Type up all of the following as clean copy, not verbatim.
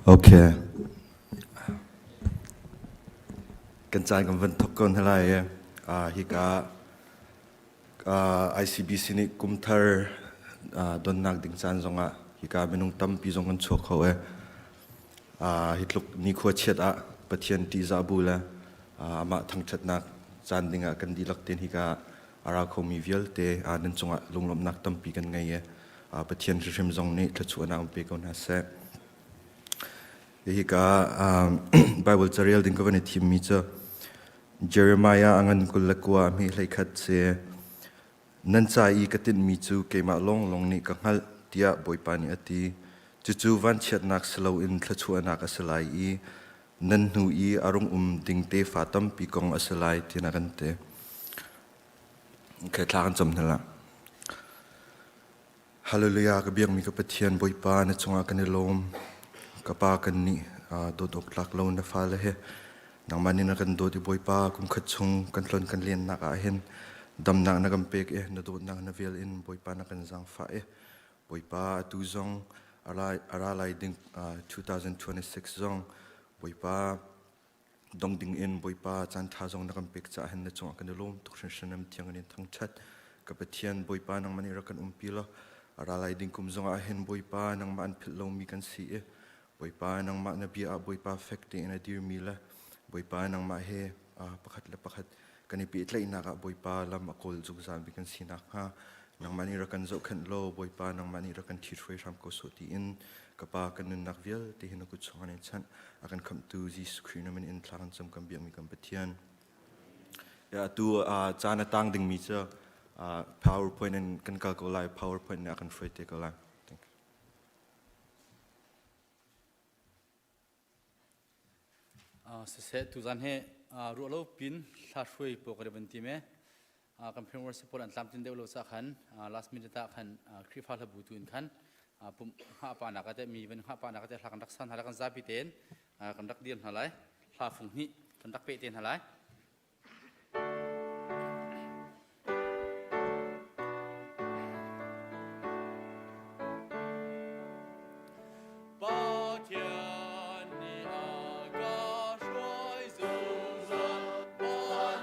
Okay. Kan caan kan van thok ko hna lai i hika ICBC nih kumthar donnak ding caan zongah hika minung tampi zong kan chuak kho e. Hi tluk nikhua chiat ah Pathian ṭihzah bu le amah thangṭhatnak caan dingah kan dihlak tein hika a ra khomi vialte nan cungah lunglawmhnak tampi kan ngei i Pathian hrimhrim zong nih thluachuahnak in pe ko hna seh. Hika Bible carel ding ka van i thimmi cu Jeremiah a ngan 29 a hme 11 si. Nan ca i ka tinhmi cu keimah lawnglawng nih ka hngalh tiah Bawipa nih a ti. Cucu vanchiatnak si loin thluachuahnak a si lai i nan hnu i a rung um ding tefa tampi kong a si lai tiah a kan ti. Okay, thla kan cam hna lah. Hallelujah, ka biakmi ka Pathian Bawipa na cungah kan i lawm. Ka pa kan nih dawt awk tlak lo na fale he nangmah nih na kan dawt i Bawipa kum khat chung kan tlon kan lennak ah hin damnak na kan pek i na dawtnak na vel in Bawipa na kan zaangfah i Bawipa atu zong a ra lai ding 2026 zong Bawipa dong ding in Bawipa caan ṭha zong na kan pek caah hin na cungah kan i lawm tuk hringhran nam thiang in thangṭhat ka Pathian Bawipa nangmah nih rak kan umpi law a ra lai ding kum zongah hin Bawipa nangmah an philh lomi kan si i Bawipa nangmah na bia ah Bawipa fek tein a dirmi le Bawipa nangmah he pakhat le pakhat kan i pehtlaihnak ah Bawipa lam a kawl zungzal mi kan si nakhnga nangmah nih rak kan zohkhenh law Bawipa nangmah nih rak kan ṭhithruai hram ko sawh tiin ka Pa kan nunnak vialte hi na kut chungah in chanh a kan khamhtu Jesuh Khrih na min in thla kan cam kan biakmi kan Pathian. Ya atu caan a tang dingmi cu PowerPoint in kan kal ko lai PowerPoint nih a kan hruai te ko lai. Thank you. Siseh tuzan hi ruah lo pin hla hruai paw ka van tim e. Kan framework support an tlamtlin deuh lo ca khan last minute ah khan Khrihfa hlabu tu in khan pum hngah pa nak ate mi van hngah pa nak ate hla kan rak san hna lai kan zapi tein kan rak dir hna lai hla fung hnih kan rak pe te hna lai. Pathian nih a ka hruai zungzal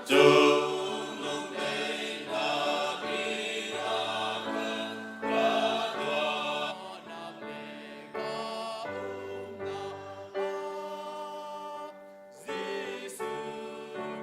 Cungnung teinak in a kan ka tuahnak le ka umnak ah Jesuh.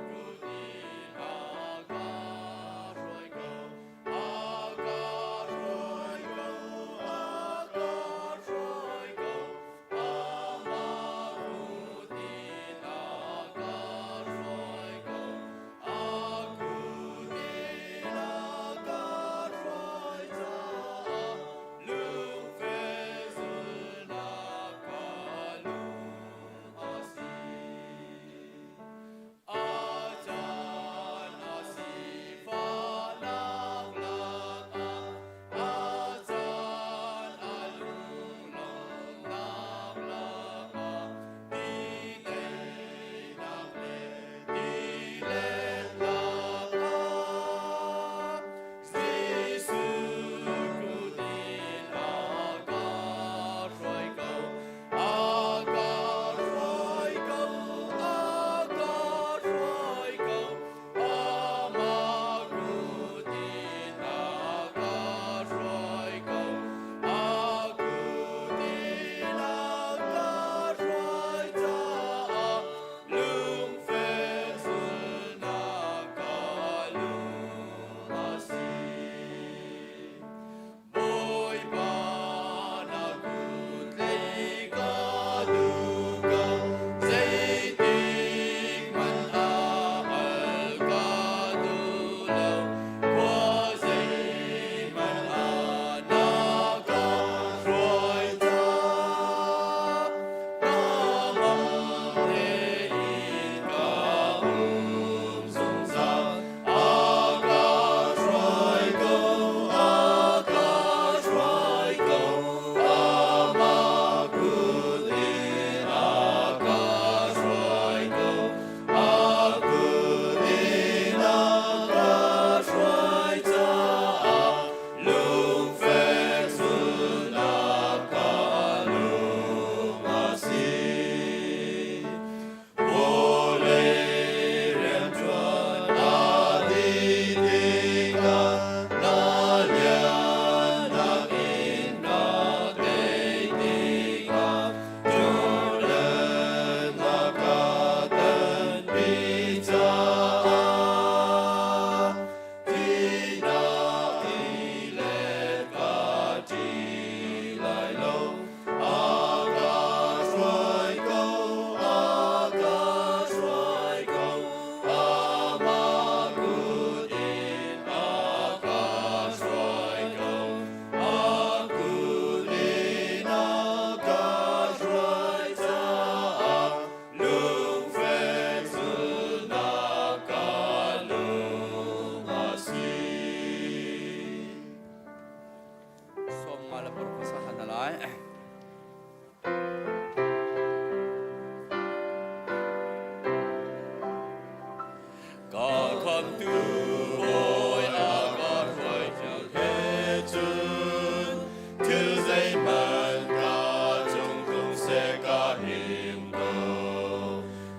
him ko.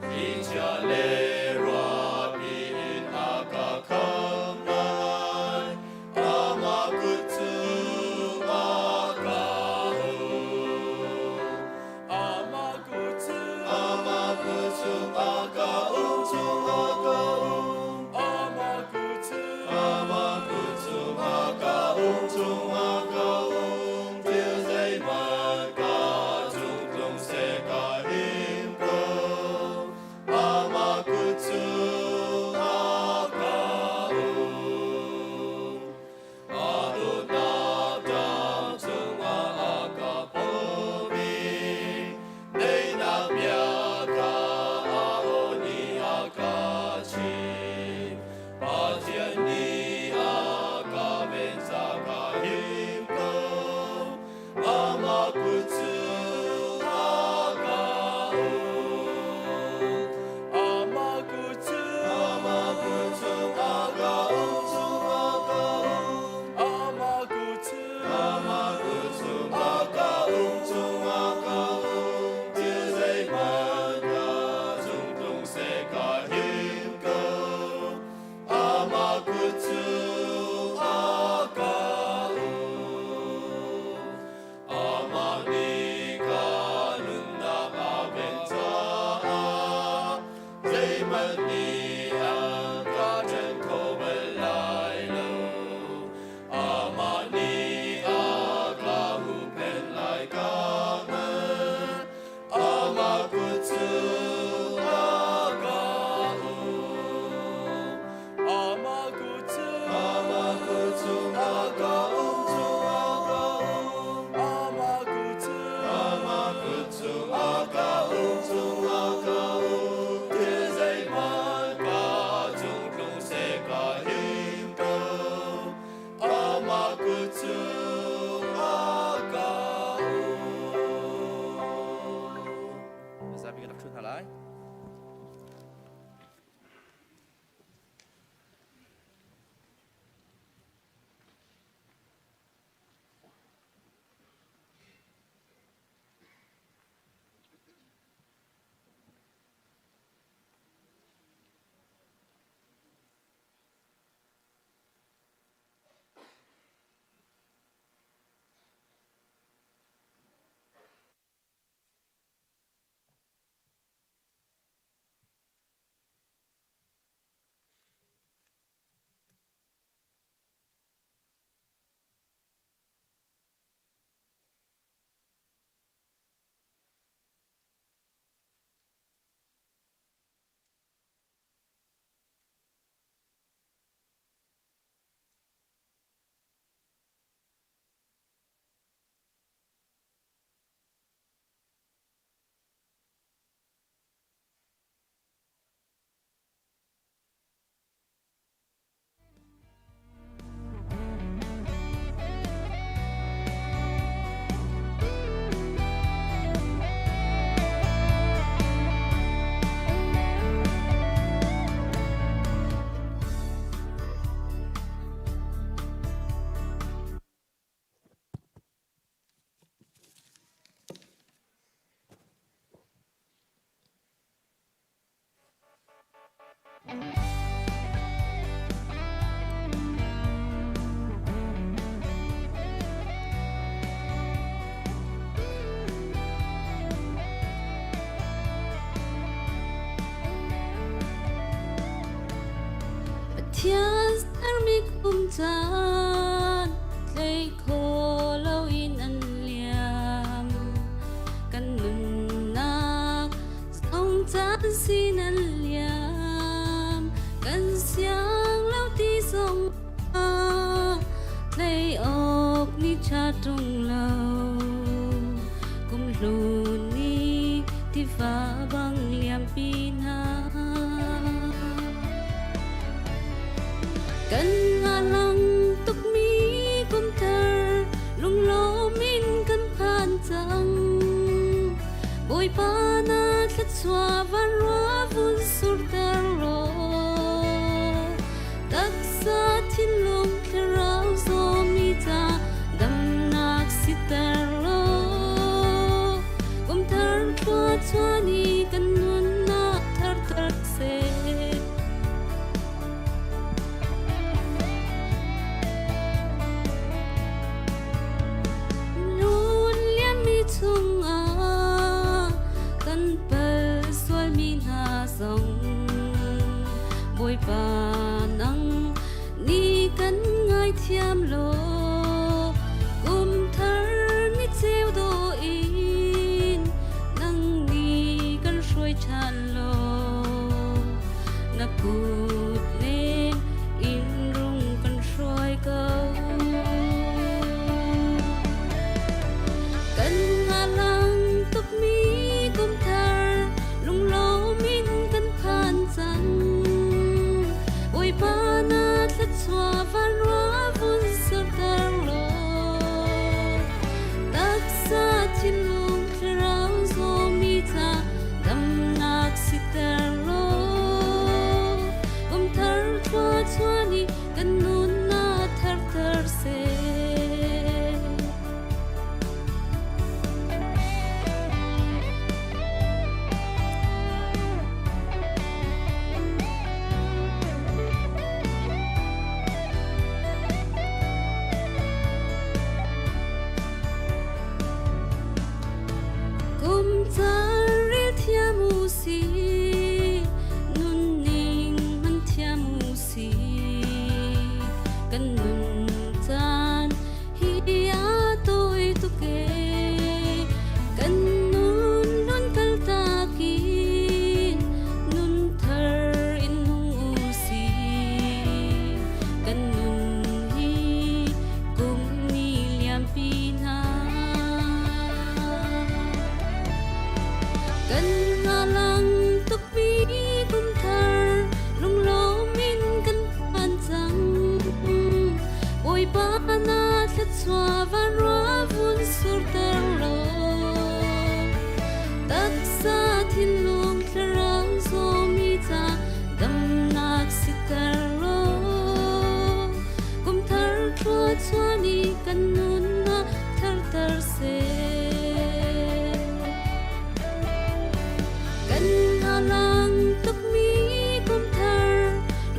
Thlichia le ruahpi in a ka khamh lai, amah kut cung a ka um. Amah kut cung, amah kut cung a ka um, cung a ka um. Amah kut cung, amah kut cung a ka um, cung a ka um. Thil zeihmanh ka cung tlung seh ka him ko. Amah kut cung a ka um. A dawtnak ṭang cungah a ka pom i daihnak bia kha a aw nih a ka chimh. Pathian nih a ka ven ca ka him ko. Amah kut cu a ka um. Amah kut cu, amah kut cu a ka um, cu a ka um. Amah kut cu, amah kut cu a ka um, cu a ka um. Thil zeihmanh ka cung tlung seh ka him ko. Amah kut cu a ka um. Amah nih ka nunnak a ven caah zeihmanh nih an ka ṭhen kho bal lai lo. Amah nih a ka huhphenh lai ka hngalh. Amah kut cu a ka um. Amah kut cu, amah kut cu a ka um, cu a ka um. Amah kut cu, amah kut cu a ka um, cu a ka um. Thil zeihmanh ka cung tlung seh ka him ko. Amah kut cu a ka um. Zapi kan rak ṭhu hna lai. Pathian sermi kum caan tlei kho loin an liam. Kan nunnak zong caan sin an liam. Kan siang lo ti zong ah tlei awk ni ṭha ṭung lo. Kum hlun ni tiva bang liampi hna. Kan alang tukmi kumthar lunglawm in kan phan cang. Bawipa na thluachuah van rua vun surter law. Taksa thinlung thlarau zawmi ca damnak siter law. Kumthar tluan thlua nih kan nunnak tharter seh. Lun liammi chungah kan pal sualmi hna zong Bawipa nang nih kan ngaithiam law kum thar ni ceu dawh in nang nih kan hruai ṭhan law na kut nem in rung kan hruai ko. Kan ngalang tukmi kum thar lunglawm in kan phan cang. Bawipa na thluachuah vanrua vun surter law taksa thinlung thlarau zawmi ca damnak siter law kum thar thluachuah nih kan nunnak tharter seh. Kum caan rel thiam u sih, nunning hman thiam u sih. Kan nun caan hi a tawi tuk ee. Kan nun lun kaltak in nun thar in nung u sih. Kan nun hi kum ni liampi hna. Kan ngalang tukmi kum thar lunglawm in kan phan cang. Bawipa na thluachuah vanrua vun surter law taksa thinlung thlarau zawmi ca damnak siter law kum thar thluachuah nih kan nunnak tharter seh. Kan halang tukmi kum thar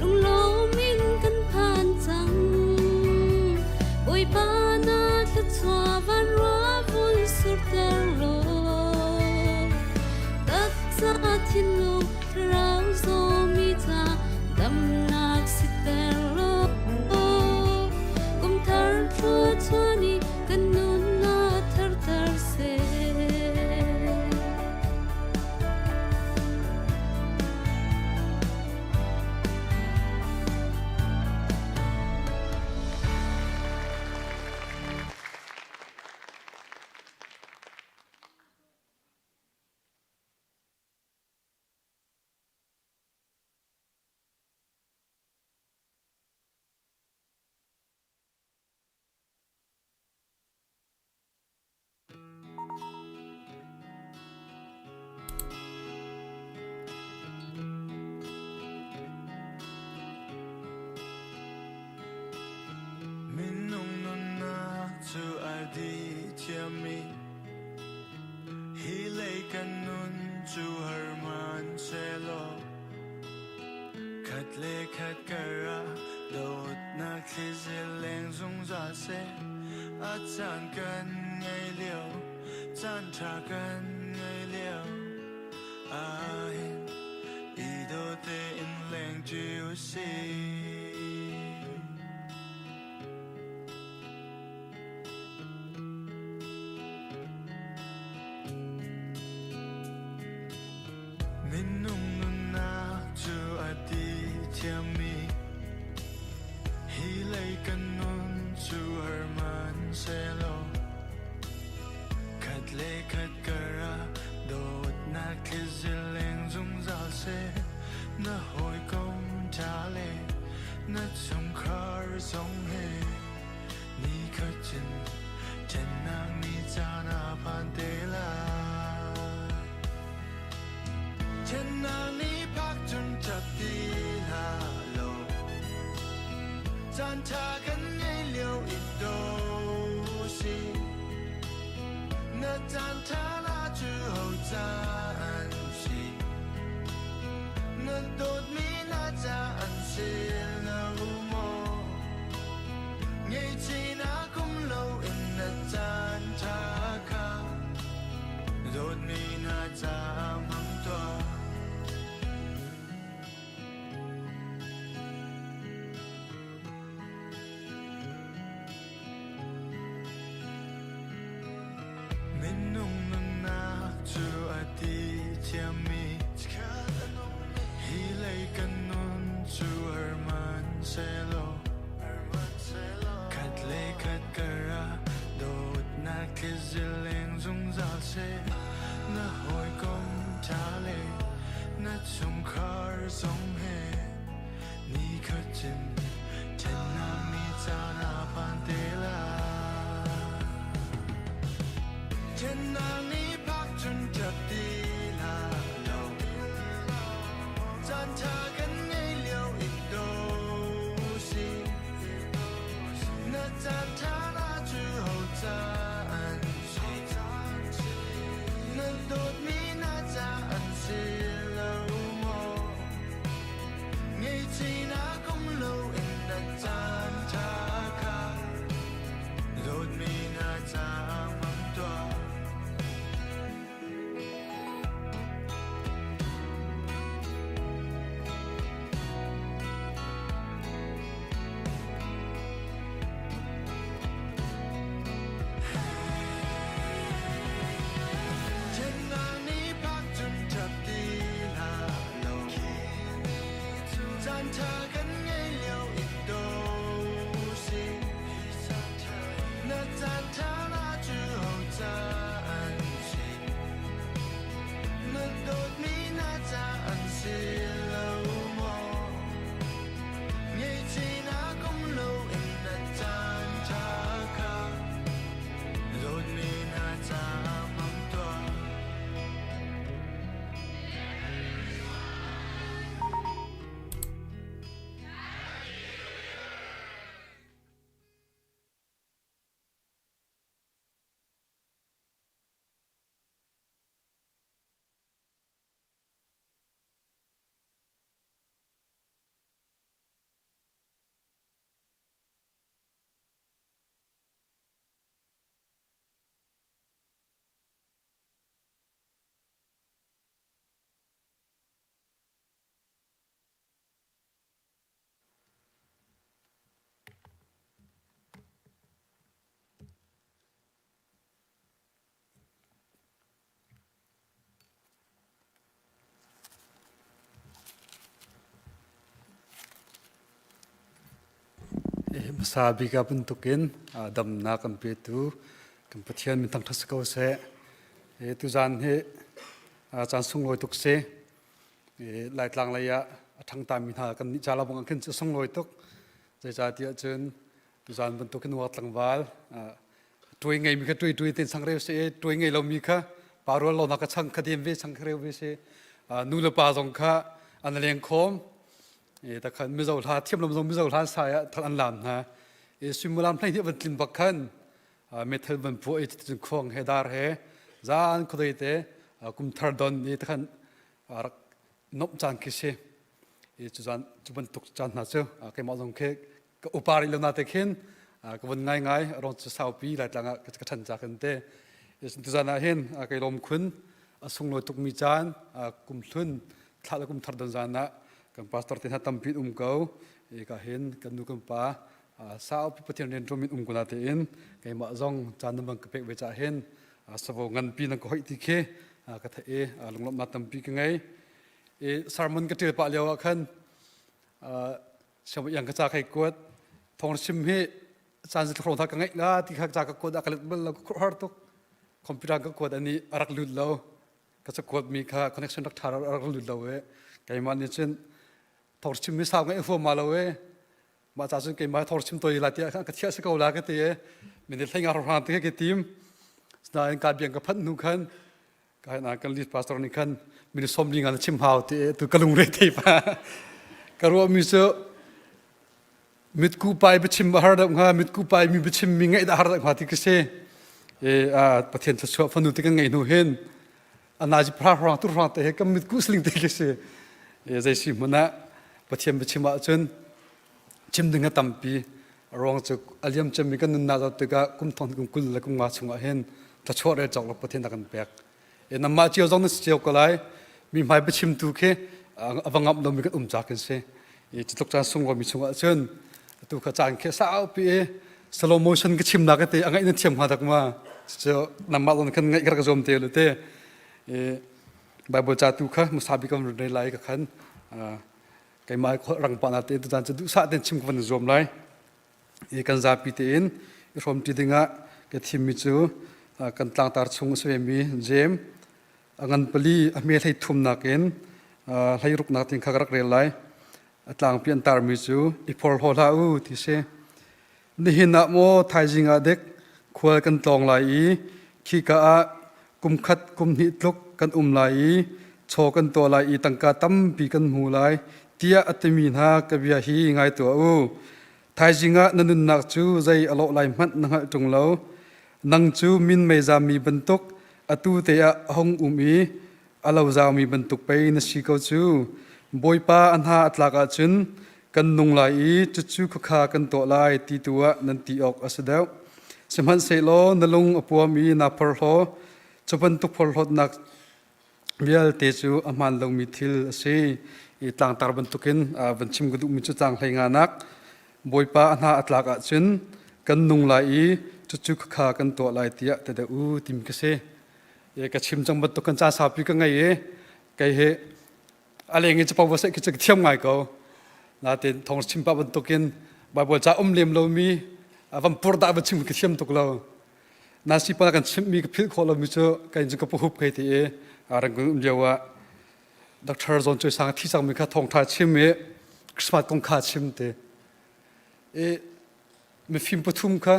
lunglawm in kan phan cang. Bawipa na thluachuah vanrua vun surter law taksa thinlung thlarau zawmi ca damnak siter law kum thar thluachuah nih kan nunnak tharter seh. Minung nunnak cu a dih thiammi hi lei kan nun cu har hmanhsehlaw khat le khat karah dawtnak thlizil leng zungzal seh. A caan kan ngei lio, caan ṭha kan ngei lio ahhin i daw tein leng ṭi u sih. Minung nunnak cu a ti thiammi hi lei kan nun cu har hmanhsehlaw khat le khat karah dawtnak thlizil leng zungzal seh. Na hawikom ṭha le na chungkhar zong he nikhat cun ṭhennak ni caan a phan te lai. Ṭhennak ni phak cun ṭap ti hlah law caan ṭha kan ngei lio i daw sih. Na caan ṭha la cu ho caan Na chungkhar zong he nikhat cun ṭhennak ni caan a phan te lai. Ṭhennak ni phak cun ṭap ti hlah law, caan ṭha kan ngei lio in daw sih. Na caan ṭha na cu ho ca an si. Na dawtmi na ca an si lo maw? Ngaihchihnak um loin na caan ṭha kha dawtmi na caah hmang tuah. Ṭhennak nih phak cun ṭap ti hlah law caan ṭha kan ngei lio in daw sih. Na caan ṭha na cu ho ca an si. Na dawtmi na ca an si lo maw? Ngaihchihnak um loin na caan ṭha kha dawtmi na caah hmang tuah. Hmasa bik ah bantukin damnak kan petu kan Pathian min thangṭhat si ko seh. Tuzaan hi caan sunglawi tuk si. Laitlang lei ah a ṭhangtami hna kan nih ca lo bang khin cu sunglawi tuk. Zeicahtiah cun tuzaan bantukin nuak tlangval tuai ngeimi kha tuai tuai ten changreu si i tuai ngei lomi kha pa rual lo nak ka chang kha dem ve changreu ve si. Nu le pa zong kha an leng khawm. Takhan Mizo hla thiam lam zong Mizo hla sa ah thal an lam hna. Suimilam hlei hnih van tlin bak khan meithal van puah i cun khuang he dar he zan khuadei te kum thar don i takhan rak nomh caan khi si. I cu zan cu bantuk caan hna cu keimah zong khi ka upa rih lo na te khin ka vun ngai ngai rong cu saupi laitlang ah ka ṭhan ca kan te. Tuzan ah hin kei lawm khun a sunglawi tukmi caan kum hlun thla le kum thar don zan ah kan pastor te hna tampi um ko. Ka hin kan nu kan pa saupi Pathian rian ṭuan min um ko na tein keimah zong caan nan bang ka pek ve cah hin savo nganpi nan ka hoih ti khi ka theih i lunglawmhnak tampi ka ngei. I sermon ka ṭial pah lio ah khan siang ka ca kai kuat thawng chim hi caan zithlong tha ka ngeih la ti kha ca ka kuat a ka let bal lo ka khuh har tuk computer ka kuat ani a rak lut lo ka cakuat mi kha connection rak ṭha rak lut lo e keimah nih cun thawng chim mi sau ngeih huam ma lo e mah ca cun keimah thawng chim toi la tiah ka thiah si ko la ka ti e min hlei nga rang te ka tim nain ka biang ka phanh hnu khan ka na kan lead pastor nih khan min som li nga na chim hau ti tu ka lungre thei pa ka ruah mi cu mitku pai biachim a har deuh hnga mitku pai mi biachim mi ngaih dah har deuh hnga ti ka si e Pathian thluachuah fanu ti kan ngeih hnu hin anaji phra hrang tu hrang te he kan mitku sling te khi si e zei si hmun ah Pathian biachim ahcun chim ding a tampi ruang cu aliam cemmi kan nunnak zoh tikah kum thong kum 20 le kum nga chungah hin thluachuah rel cawk lo Pathian a kan pek e namah cio zong na si cio ko lai mi hmai biachimtu khi a va ngamh lomi kan um ca kan si i cutluk caan sunglawi mi chungah cun atu kha caan khi saupi i slow motion ka chimnak ka te a ngaih na thiam hnga dak ma cu nangmah zong khan ngaih ka rak zuam te lu te i Bible ca tu kha musabi kan rel lai ka khan keimah rang pa na te tu caan cu duhsah ten chim ka van zuam lai i kan zapi tein i hrawmṭi dingah ka thimmi cu kan tlangtar chung a si vemi Jeim a ngan pali a hme hlei thumnak in Hleiruknak ting kha ka rak rel lai. A tlangpi an tarmi cu i phorhlaw hlah u ti si. Nihin ah maw thaizing ah dek khual kan tlawng lai i khika ah kum khat kum hnih tluk kan um lai i chaw kan tuah lai i tangka tampi kan hmu lai tiah a timi hna ka bia hi ngai tuah u. Thaizing ah na nunnak cu zei a lawh lai hmanh na hngalh ṭung lo. Nang cu minmei zammi bantuk atu te ah a hung um i a lo zaumi bantuk pei na si ko cu. Bawipa a hna a tlak ahcun kan nung lai i cucu khakha kan tuah lai ti tu ah nan ti awk a si deuh. Sihmanhsehlaw na lung a puam i naa phorhlaw, cu bantuk phorhlawtnak vialte cu a hmaan lomi thil a si. I tlangtar bantukin van chim ka duhmi cu tlang hlei nganak Bawipa a hna a tlak ahcun kan nung lai i cucu khakha kan tuah lai tiah ti deuh u timi ka si. Ka chim cang bantuk kan ca saupi ka ngei i kei hi a leng in capo va seh khi cu ka thiam ngai ko. Natin thawng chim pah bantukin Bible ca um lem lomi van purdah va chim ka thiam tuk lo. Na si pa kan chimhmi ka philh khawh lomi cu kei cu ka pahup kai ti i Rangoon um lio ah Dr. Zawn Cuai Sang thi cangmi kha thawngṭha chim i Christmas kong kha chim te. I mifim pathum kha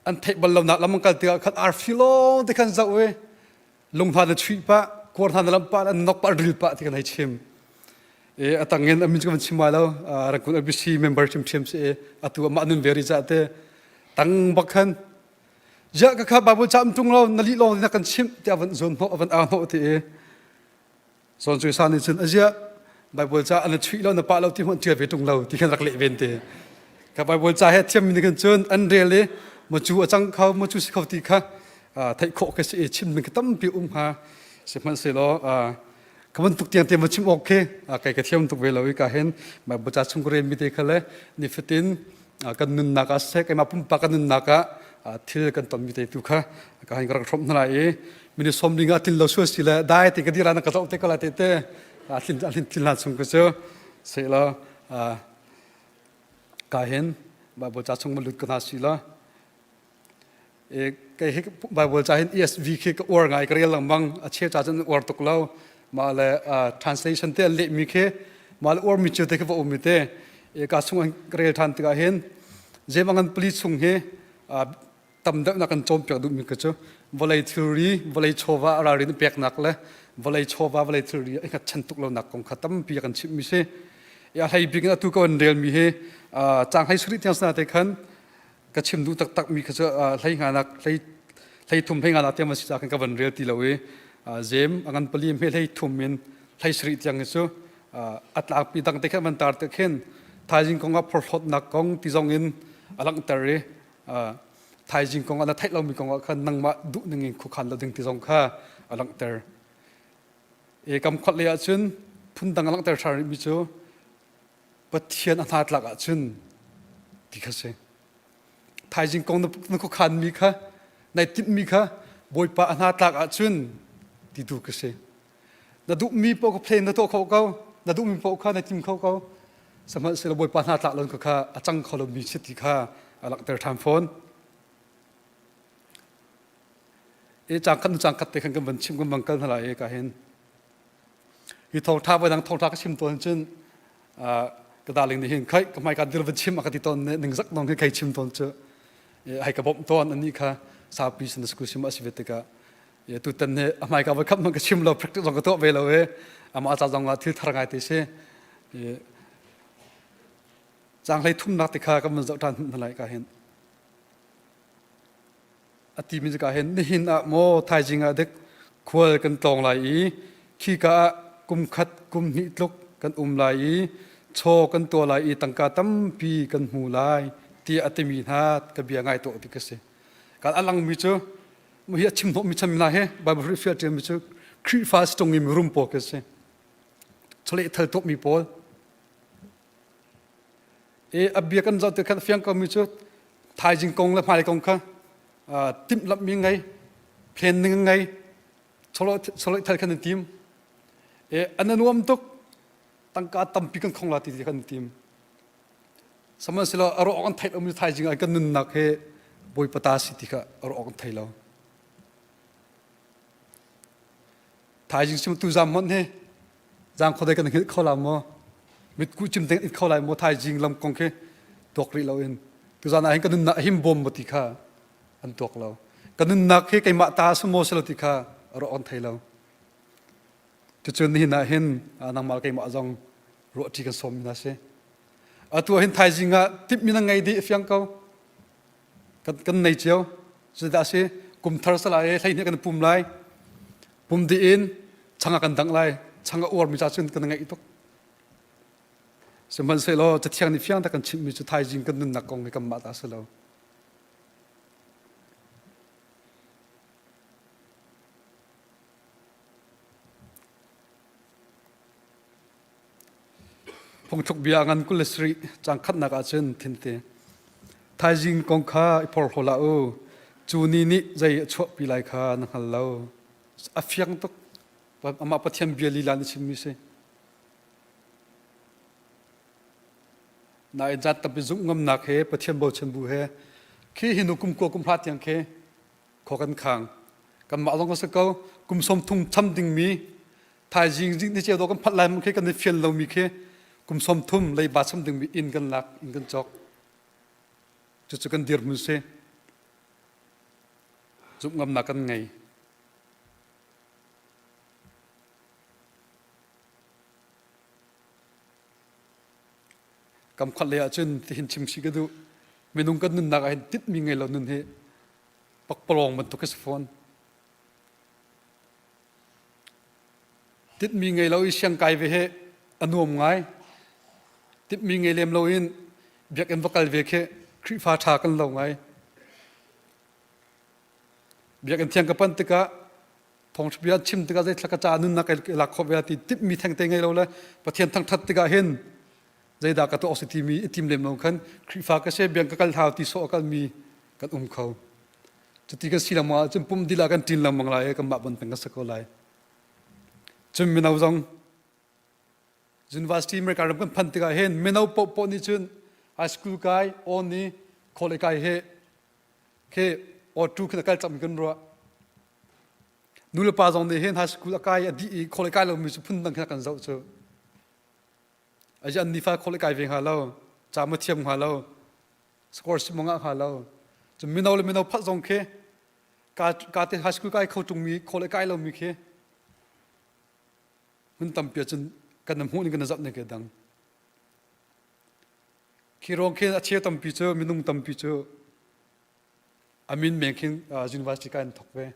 an theih bal lonak lam an kal tikah khan arfi lawng te khan zoh i lung hna na chuih pah kuar hna na lamh pah an nok pah ril pah ti kan hei chim. I a tangin a min cu kan chim lai lo Rangoon ABC member ṭhiamṭhiam si i atu amah nun ve rih cah te tang bak khan ziah ka kha Bible ca um ṭung lo na lih lawng na kan chimh tiah van zawn hnawh van au hnawh ti i zawn cu sa nih cun aziah Bible ca an chuih lo na pah lo ti hmanh ṭial ve ṭung lo ti khan rak leh ven te ka Bible ca he thiam mi kan cun an rel i macu a cang kho macu si kho ti kha theih khawh ka si i chim ding ka tampi um hnga sihmanhsehlaw ka bantuk tiang te ma chim awk khi kai ka thiam tuk ve lo i ka hin Bible ca chung ka rel mi te kha le nifatin kan nunnak ah siseh keimah pumpak kan nunnak ah thil kan tonmi te tu kha ka hin ka rak hrawmh hna lai i minute som ding ah tlin lo sual si le dai te ka dir na ka zoh te ko lai te te thlin thlin thlin hlan chung ka cu se la ka hin Bible ca chung ma lut ka hna si la Kei hi Bible ca hin ESV khi ka uar ngai ka rel lengmang a cheu ca cun uar tuk lo mah le translation te an lehmi khi mah le uarmi cio te khi va um te ka chung an rel ṭhan tikah hin James ngan pali chung hi tam deuh na kan cawnpiak duhmi ka cu vawlei thilri vawlei chawva a ralrin peknak le vawlei chawva vawlei thilri i hngatchan tuk lonak kong kha tampi a kan chimhmi si a hlei bik in atu ka van relmi hi caang hlei sarih tiang sana te khan ka chim duh taktakmi kha cu hlei nganak hlei hlei thum hlei nganak tiang van si ca khan ka van rel ti lo i jem a ngan pali hme hlei thum in hlei sarih tiang hi cu a tlangpi dang te khan van tar te khin thaizing kong ah phorhlawtnak kong ti zong in a langhter i thaizing kong ah na theih lomi kong ah khan nangmah duh ning in khuakhan lo ding ti zong kha a langhter i kam khuat lei ahcun phundang a langhter ṭhan rihmi cu Pathian a hna tlak ahcun ti kha si. Thaizing kong na khuakhanmi kha nai timhmi kha Bawipa a hna tlak ahcun ti tu ka si. Na duhmi paoh kha plan na tuah kho ko, na duhmi paoh kha na tim kho ko. Sihmanhsehlaw Bawipa hna tlak lo kha kha a cang kho lomi si ti kha a langhter ṭhan fawn. E cang khat nu cang khat te khan kan van chim kan van kal hna lai e ka hin. Hi thawngṭha voidang thawngṭha ka chim tawn cun ka darling nih hin khai ka hmai ka dir van chim a ka ti tawn ningzak nong hi kai chim tawn cu hai ka bawmh tawn ani kha saupi Sunday school sim a si ve tikah tutan he a hmai ka voi khat hmanh ka chim lo practice zong ka tuah ve lo e amah ca zong ah thil thar ngai te si cang hlei thumnak te kha kan van zoh ṭhan hna lai ka hin A timi cu ka hin nihin ah maw thaizing ah dek khual kan tlawng lai i khika ah kum khat kum hnih tluk kan um lai i chaw kan tuah lai i tangka tampi kan hmu lai tiah a timi hna ka bia ngai tuah ti ka si. Kan a langmi cu hi a chim hnawhmi chan hna hi Bible hrihfiah ṭialmi cu Khrihfa si ṭung i mirum pawl kan si. Chawleh thal tuahmi pawl I a bia kan zoh tik khan a fiang komi cu thaizing kong le hmailei kong kha timhlamhmi ngei, planning ngei, chawleh thal khan an tim. I an nuam tuk, tangka tampi kan khong la ti khan an tim. Sihmanhsehlaw a ruah awk an theih lomi thaizing ah kan nunnak hi Bawipa ta si ti kha a ruah awk an thei lo. Thaizing sim tu zam hmanh hi. Zang khodei kan hngilh kho la maw? Mitku cim ding it kho lai maw? Thaizing lam kong khi tuak rih loin. Tuzan ah hin ka nunnak a him bawm maw ti kha an tuak lo. Ka nunnak hi keimah ta si maw si lo ti kha rawh an thei lo. Cucun nihin ah hin nangmah keimah zong ruahṭi kan sawm hna si. Atu ah hin thaizing ah timhmi na ngei dih fiang ko. Kan, kan nei cio. Cudah si kum thar sala e 12 kan pum lai. Pum dih in chang ah kan dangh lai. Chang a uarmi ca cun kan ngaih tuk. Sihmanhsehlaw Cathiang nih fiang tak kan chimhmi cu thaizing kan nunnak kong hi kanmah ta si lo. Phungthluk bia ngan 27 cang khatnak ah cun thinte. Thaizing kong kha i porhlaw hlah u. Cu ni nih zei a chuahpi lai kha na hngal lo. A fiang tuk. Amah Pathian bia lila nih chimmi si. Nain zat tampi zumh ngamnak he Pathian bochan bu he khi hi nu kum kua kum hra tiang khi khua kan khang. Kanmah zong ka si ko kum 30 cham dingmi thaizing zing ni ceu kan phat lai khi kan i fian lomi khi kum 30 leiba cham dingmi inn kan lak inn kan cawk. Cucu kan dirhmun si. Zumh ngamnak kan ngei. Kam khat lei ahcun tihin chim si ka duh. Minung kan nunnak ah hin tinhmi ngei lo nun hi pakpalawng bantuk a si fawn. Tinhmi ngei lo i siang kai ve hi a nuam ngai. Tinhmi ngei lem lo in biakinn va kal ve khi Khrihfa ṭha kan lo ngai. Biakinn thiang ka pan tikah thawngṭha chim tikah zeithla ka ca nunnak kai lak khawh ve ti timhmi thengte ngei lo le Pathian thangṭhat tikah hin zeidah ka tuah awk si timi i tim lem lo khan Khrihfa ka si biang ka kal hau ti sawh a kalmi kan um kho. Cuti kan si lengmang ahcun pum dila kan ṭin lengmang lai i kanmah ban peng kan si ko lai. Cun mino zong University America ram kan phanh tikah hin mino paohpaoh nih cun high school kai, on i college kai he khi auto khin a kal cangmi kan ruah. Nu le pa zong nih hin high school a kai a dih i college kai lomi cu phundang khin a kan zoh cu. Azi an nifa college kai ve hnga lo, ca ma thiam hnga lo, scholarship ma ngah hnga lo. Cun mino le mino phat zong khi ka ka te high school kai kho ṭungmi college kai lomi khi hmun tampi ahcun kan hmuh ning kan zoh ning ke dang. Khi ruang khin a cheu tampi cu minung tampi cu a min men khin university kai an thok ve.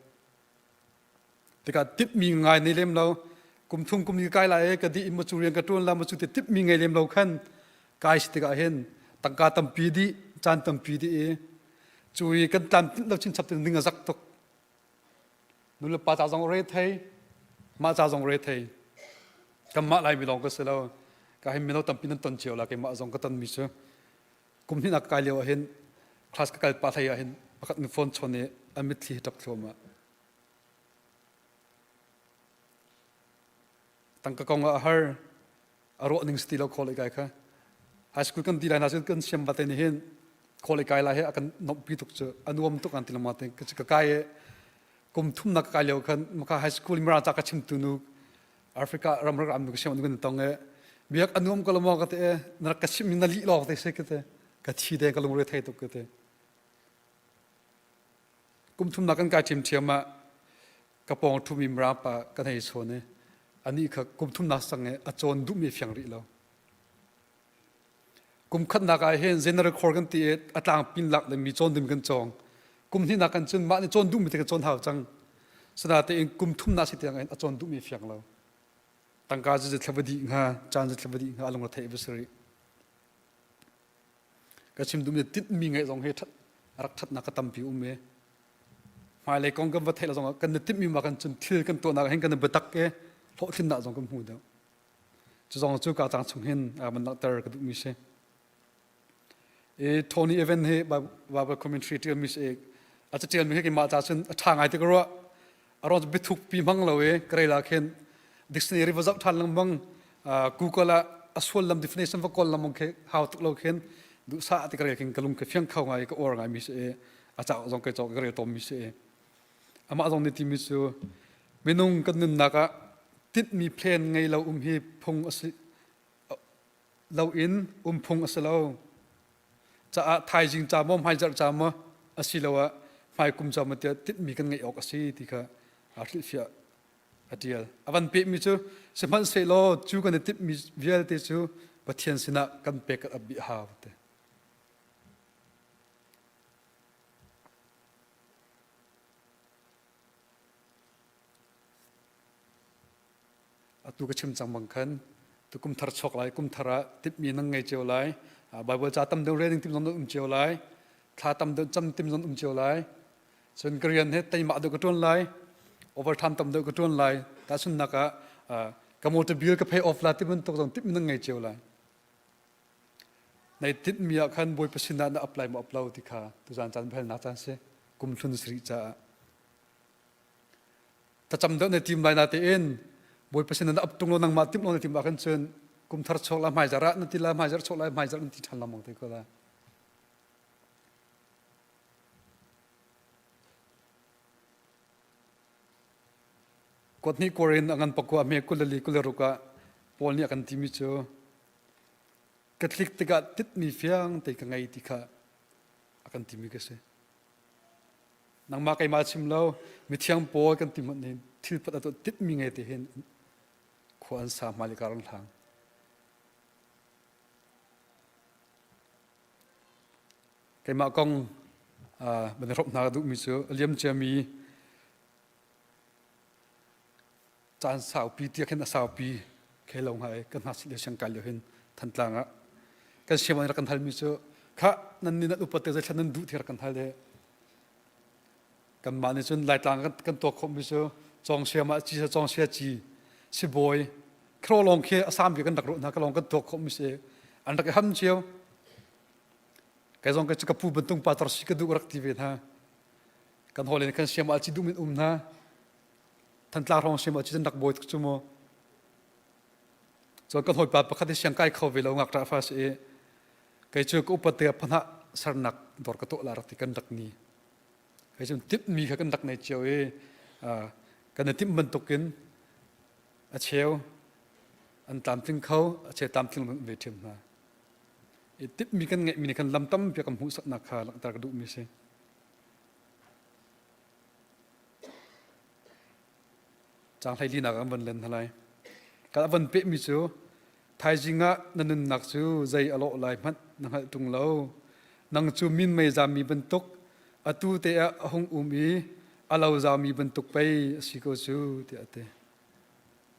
Tikah tipmi ngai nei lem lo kum thum kum ni kai lai e ka di in macu rian ka tuan la macu te tipmi ngei lem lo khan kai si tikah hin tangka tampi di caan tampi di i cu i kan tlam lo chin chap ning a zak tuk Nulepa ca zong re thei, mah ca zong re thei. Kanmah Laimi lawng ka si lo. Ka hin mino tampi nan ton cio la keimah zong ka tonmi cu. Kum hnih nak kai lio ah hin class ka kal pah hlei ah hin pakhat nu phone chawn i a mitthli hi ṭap thluahmah. Tangka kong ah a har. A ruah ning si ti lo khawl kai kha. High school kan ti lai hna cun kan siam vate nih hin khawl kai lai he a kan nomhpi tuk cu a nuam tuk an ti lama te ka kai i kum thumnak ka kai lio khan maka high school mara ca ka chimtu nu Africa ram ram nu ka siam nu kan tong e biak a nuam ko lo maw ka te na rak ka chim na lih lawng te se ka te ka thi de ka lungre thei tuk ka te kum thumnak kan kai ṭhiamṭhiam ah ka pawng ṭhumi Mirang pa kan hei chawn i anih kha kum thumnak sang i a cawn duhmi fiang rih lo. Kum khatnak ah hin general khor kan ti i a tlangpin lak dingmi cawn ding kan cawng. Kum hnihnak kan cun mah nih cawn duhmi te kan cawn hau cang. Sinatein kum thumnak si tiang in a cawn duhmi fiang lo. Tangka cu thla va dih hnga, caan cu thla va dih hnga a lung a theih va si rih. Ka chim duhmi tinhmi ngeih zong hi rak ṭhatnak ka tampi um i hmailei kong kan va theih lo zongah kan i timhmi ma kan cun thil kan tuahnak hin kan i biatak i hlawhtlinnak zong kan hmu deuh. Cu zong cu ka cang chung hin van langhter ka duhmi si. I Tony Evan hi Bible commentary ṭialmi si i a caṭialmi hi keimah ca cun a ṭha ngai ti ka ruah. A ruang cu biathuk pi hmang lo i ka rel ah khin dictionary va zoh ṭhan lengmang Google ah a sullam definition va kawl lengmang khi hau tuk lo khin duhsah ti ka rel khin ka lung khi fiang kho ngai ka uar ngaimi si i a cauk zong kai cawk ka rel tawnmi si i amah zong nih timi cu minung kan nunnak ah. Tinhmi plan ngei lo um hi phung a si lo in um phung a si lo. Caah thaizing ca maw hmaizarh ca maw asiloah hmaikum ca maw tiah tinhmi kan ngeih awk a si ti kha aa hrilhfiah a ṭial. A van pehmi cu sihmanhsehlaw cu kan i timhmi vialte cu Pathian sinah kan pek kan ap dih a hau ti. Atu ka chim cang bang khan tu kum thar chuak lai kum thar ah timhmi nan ngei cio lai. Bible ca tam deuh reading tim zong nan um cio lai. Thla tam deuh cam tim zong um cio lai. Cun ka rian he teimah deuh ka ṭuan lai. Overtime tam deuh ka ṭuan lai. Tahchunhnak ah ka motor bill ka pay off la ti bantuk zong timhmi nan ngei cio lai. Nai tinhmi ah khan Bawipa sinah na apply maw apply lo ti kha tuzaan caan biahalnak caan si. Kum hlun si rih caah. Thlacam deuh na tim lai natein Bawipa sin na ap tung lo nangmah timh lo na tim ah khan cun kum thar chuak la hmaizarh ah na ti la hmaizarh chuak lai hmaizarh na ti ṭhan lengmang te ko lai. Kuat hnih Korin a ngan pakua hme 24 26 ah Paul nih a kan timi cu ka tlik tikah titmi fiang te ka ngei ti kha a kan timi ka si. Nangmah keimah chim lo mithiang pawl kan ti hmanh hin thil pat a tuah titmi ngei te hin khua an sa hmai le kar an hlang. Keimah kong van i hrawmh hna ka duhmi cu a liam ciami caan saupi tiah khin a saupi khe lo hnga i kan hngakchia lio siang kai lio hin Thantlang ah kan sianginn rak kan halmi cu khah nan nih nan upat te zeithla nan duh ti rak kan hal i kanmah nih cun Laitlang kan tuak khawhmi cu cawngsia mah ci cawngsia ci sibawi khro lawng khi a sam bik kan rak ruah hna ka lawng kan tuak khawhmi si an rak i ham cio Kei zong ka pu bantung pa tar si ka duh rak ti ve hna. Kan hawle kan siam ah ci duh min um hna. Thantlang hrawng siam ah ci rak bawi tuk cu mu. Cun kan hawipa pakhat hi siang kai kho ve lo ngakṭah fa si i kei cu ka upat te phanah sernak dawr ka tuah la rak ti kan rak ni. Kei cu timhmi kha kan rak nei cio i kan i timh bantukin a cheu an tlamtling kho a cheu tlamtling ve ṭhiam hna. I timhmi kan ngeihmi nih khan lam tampi a kan hmuhsaknak kha langhter ka duhmi a si. Caang hleilinak ah an van len hna lai. Ka van pehmi cu thaizing ah na nunnak cu zei a lawh lai hmanh na hngalh ṭung lo. Nang cu minmei zammi bantuk atu te ah a hung um i a lo zaumi bantuk pei a si ko cu tiah a ti.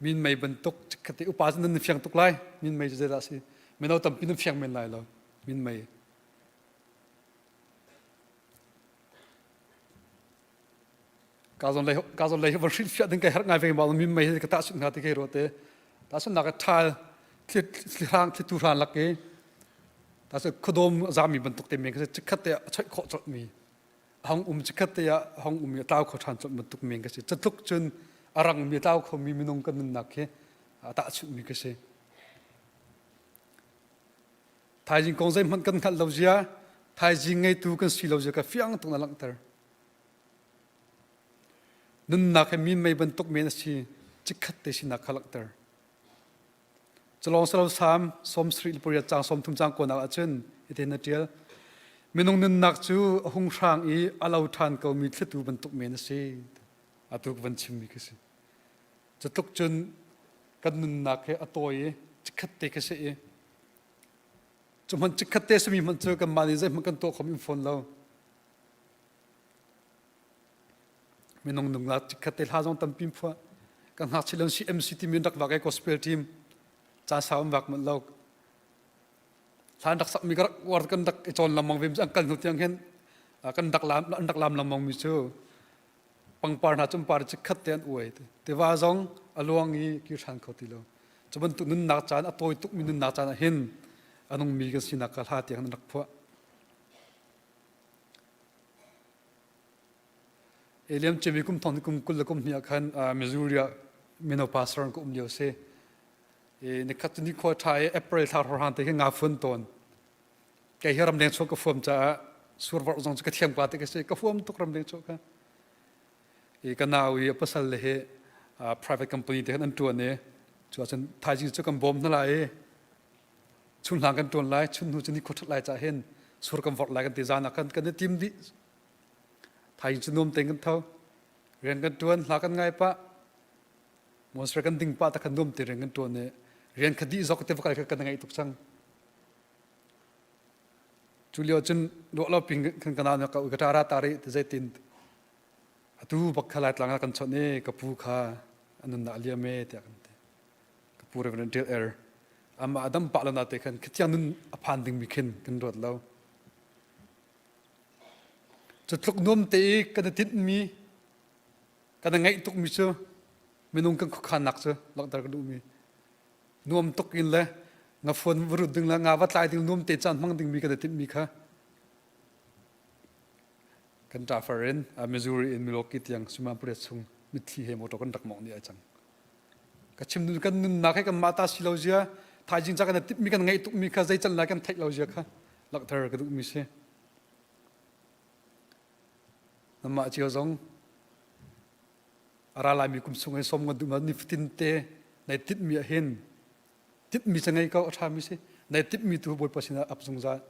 Minmei bantuk chikkhat i upa cu nan fiang tuk lai. Minmei cu zeidah a si? Mino tampi nan fiang men lai lo. Minmei. Ka zawn lei ka zawn lei van hrilhfiah ding kai herh ngai ve ma minmei hi ka tahchunh hnga ti kai ruah te. Tahchunhnak ah ṭhal thlihrang thlitu hran lak i ta cu khuadawm zami bantuk te men kha chikkhat te a choih khawh colh mi a hong um chikkhat te ah a hong um i a tlau kho ṭhan colh bantuk men ka si. Catluk cun a rangmi a tlau khomi minung kan nunnak hi a tahchunhmi ka si. Thaizing kong zeihmanh kan hngalh lo zia, thaizing ngeitu kan si lo zia ka fiang tuk na langhter. Nunnak hi minmei bantuk men a si, chikkhat te sinak kha langhter. Culawng silo Salm 78 caang 30 caang kuanak ahcun hitin a ṭial. Minung nunnak cu a hung hrang i a lo ṭhan komi thlitu bantuk men a si. Atu ka van chimmi khi si. Cutluk cun kan nunnak hi a tawi i chikkhat te khi si i cu hmanh chikkhat te simi hmanh cu kanmah nih zeihmanh kan tuah khom in fawn lo. Minung nungak chikkhat te hla zong tampi phuah. Kan ngakchia lio CMC timi rak vak i gospel team caan sau an vak manh lo. Hla an rak sakmi ka rak uar kan rak i cawn lengmang ve an kal hnu tiang hin kan rak lam an rak lam lengmang mi cu pangpar hna cu par chikkhat te an uai tiva zong a luang i kir ṭhan kho ti lo. Cu bantuk nunnak caan a tawi tukmi nunnak caan ah hin a nungmi kan sinak kha hla tiang an rak phuah. Eliam cemi kum thong kum 20 le kum hnih ah khan Missouri ah mino pastor an ka um lio si. I nikhat cu nikhua ṭha i April thla horhang te khi nga fun tawn. Kei hi ramleng chuak ka fuam caah survorh zong cu ka thiam ka te ka si. Ka huam tuk ramleng chuak kha. I ka nau i a pasal le hi Private company te khan an ṭuan i cu ahcun thaizing cu kan bawm hna lai i chun hlang kan ṭuan lai chun hnu cu ni khua ṭhat lai cah hin sur kan vorh lai kan ti zan ah khan kan i tim dih. Thaizing cu nuam tein kan tho. Rian kan ṭuan, hla kan ngai pah. Monster kan ding pah ta khan nuam te rian kan ṭuan i rian kha dih zok te va kal kha kan ngaih tuk cang. Cu lio cun ruah lo ping kan kana ka ka ṭara tari ti zeitin atu bak kha Laitlang ah kan chawnh i ka pu kha a nunnak a liam e tiah kan ti. Ka pu Reverend Dale Er amah a dam pah lo na te khan khitiang nun a phan dingmi khin kan ruat lo. Cu tluk nuam te i kan i tinhmi kan i ngaih tukmi cu minung kan khuakhannak cu langhter ka duhmi nuam tuk in le ngafuan va rut ding le nga va tlai ding nuam te caan hmang dingmi kan i timhmi kha kan ṭafar in Missouri in Milwaukee tiang suimilam pariat chung mitthli he motor kan rak mawngh ni ai cang. Ka chim kan nunnak he kan mah ta si lo zia thaizing ca kan i timhmi kan ngaih tukmi kha zei can lai kan theih lo zia kha langhter ka duhmi si. Namah cio zong a ra laimi kum chung i som ngan duh ma nifatin te nai tinhmi ah hin tinhmi ca ngei ko a ṭhami si nai tinhmi tu Bawipa sinah ap zungzal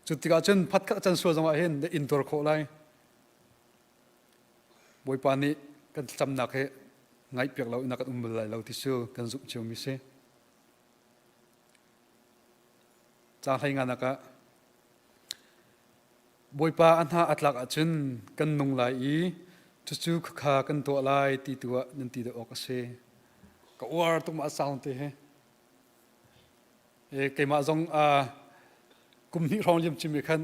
cu tikah cun phatkhat can sual zongah hin na intuar khawh lai Bawipa nih kan thlacamnak hi ngaihpiak lo in a kan um bal lai lo ti cu kan zumh ciomi si Caang hlei ah Bawipa a hna a tlak ahcun kan nung lai i cucu khakha kan tuah lai ti tu ah nan ti deuh awk a si. Ka uar tuk ma a sound te hi. E, keimah zong uh, kum hnih hrawng liam cimi khan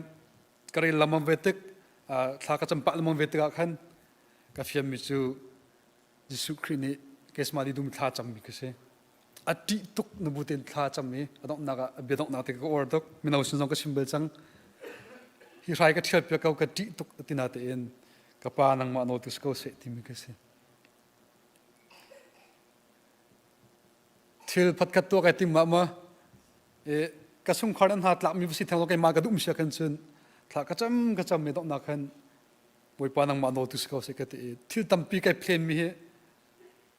ka rel lamang ve tik thla ka cam pah lamang ve tikah khan ka fiammi cu Jesuh Khrih nih Kesmali dum thla cammi ka si. A ṭih tuk na bu tein thla cam i a donghnak ah a bia donghnak te ka uar tuk. Mino sin zong ka chim bal cang. Hi hrai ka ṭhial piak ko ka ṭih tuk ti na tein ka pa nangmah nawl tu si ko seh timi ka si. Thil phatkhat tuah kai tim ma ma e ka sungkhar an hna tlak mi si theng lo keimah ka duh sia khan cun thla ka cam ka cam me donghnak khan Bawipa nangmah nawl tu si ko seh ka ti i thil tampi kai plan mi hi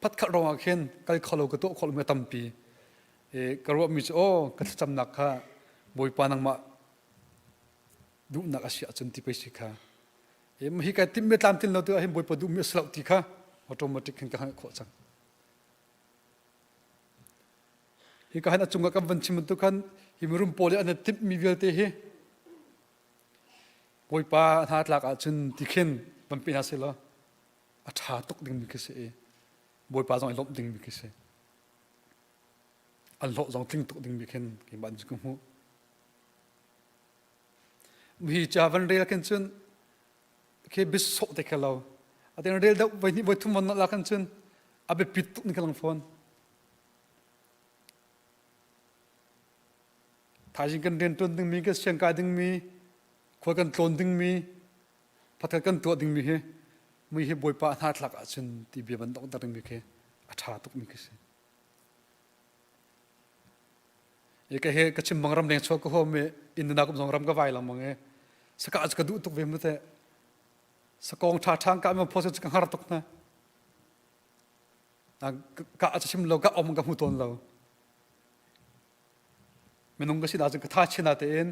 phatkhat ruangah khin kal kho lo ka tuah khawh lomi a tampi. I ka ruahmi cu aw ka thlacamnak kha Bawipa nangmah duhnak a si ahcun ti pei si kha. I hi kai timhmi tlamtlin lo tikah hin Bawipa duhmi a si lo ti kha automatic khin ka hngalh khawh cang. Hi ka han a cungah kan van chim bantuk khan hi mirum pawl i an i timhmi vialte hi Bawipa hna tlak ahcun ti khin van pe hna seh law a ṭha tuk dingmi khi si i Bawipa zong i lawmh dingmi khi si. An hlawh zong tling tuk dingmi khin keimah nih ka hmuh. Hi ca van rel khin cun khi bis sawh te kha lo. A ten rel deuh voi hnih voi thum von la khan cun a biapit tuk ni ka lang fawn. Thaizing kan rianṭuan dingmi, kan siangkai dingmi, khua kan tlawn dingmi, pakhat kan tuah dingmi hi mui hi Bawipa a hna thlak ahcun ti bia van donghter dingmi khi a ṭha tukmi khi si. E ka he ka chim bang ram leng chuak ka huam i India kum zong ram ka vai lengmang i saka cu ka duh tuk ve mu te sakong ṭha ṭha ka mi phos cu ka hngar tuk na ka a chim lo ka om ka hmu tawn lo Minung ka si ahcun ka tha chin tein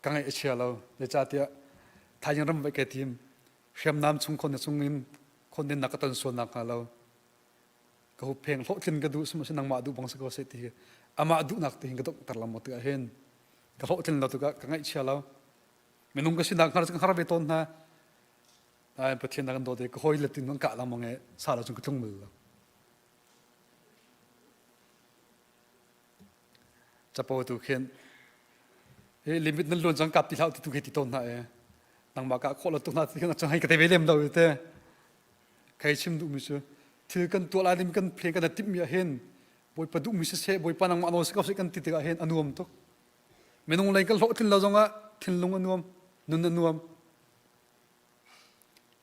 ka ngaih a chia lo. Zeicahtiah thaizing ram vaih kai tim. Hriamnam chung khon chung in khon in na ka ton sual nak hnga lo. Ka huppheng hlawhtlin ka duh sihmanhsehlaw nangmah duh bang si ko seh ti hi amah duhnak ti hin ka donghter lengmang tikah hin ka hlawhtlin lo tikah ka ngaihchia lo. Minung ka sinak hngar cu ka hngar ve tawn hna. Nain Pathian na kan dawt i ka hawi le tin kan kah lengmang i sa lo cun ka tlung bal lo. Capo tu khin hi limit nan luan cang kap ti hlah ti tu khi ti tawn hna e nangmah ka khawh lo tuk hna ti khin cang hai ka te ve lem lo te kai chim duh mi cu thil kan tuah lai lim kan phe kan timh mi ah hin bawipa duh mi siseh bawipa nangmah nawl si ko seh kan ti tikah hin a nuam tuk minung lei kan hlawhtlin lo zongah thinlung a nuam nun a nuam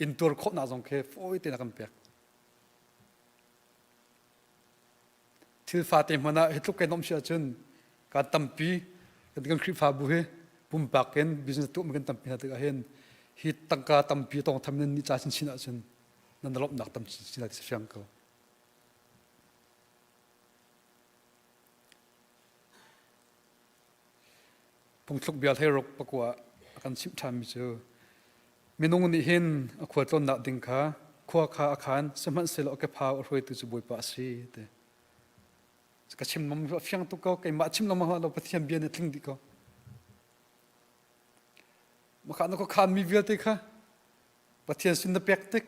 intuar khawhnak zong khi fawi tein a kan pek Thil fate hmanh ah hi tluk kai nuamh si ahcun kan tampi kan kan Khrihfabu hi pumpak in business tuahmi kan tampi hna tikah hin hi tangka tampi tawngtham nan nih ca chinchin ahcun. Nan lawmhnak tam chinchin lai ti fiang ko. Phungthluk bia hleiruk pakua a kan chimh ṭhanmi cu minung nih hin a khualtlawnnak ding kha khua kha a khan sihmanhsehlaw a kephau a hruaitu cu Bawipa a si ti. Ka chim lengmang a fiang tuk ko keimah chim lengmang hlah lo Pathian bia nih tling dih ko. Maka na khuakhanmi vialte kha Pathian sin na pek tik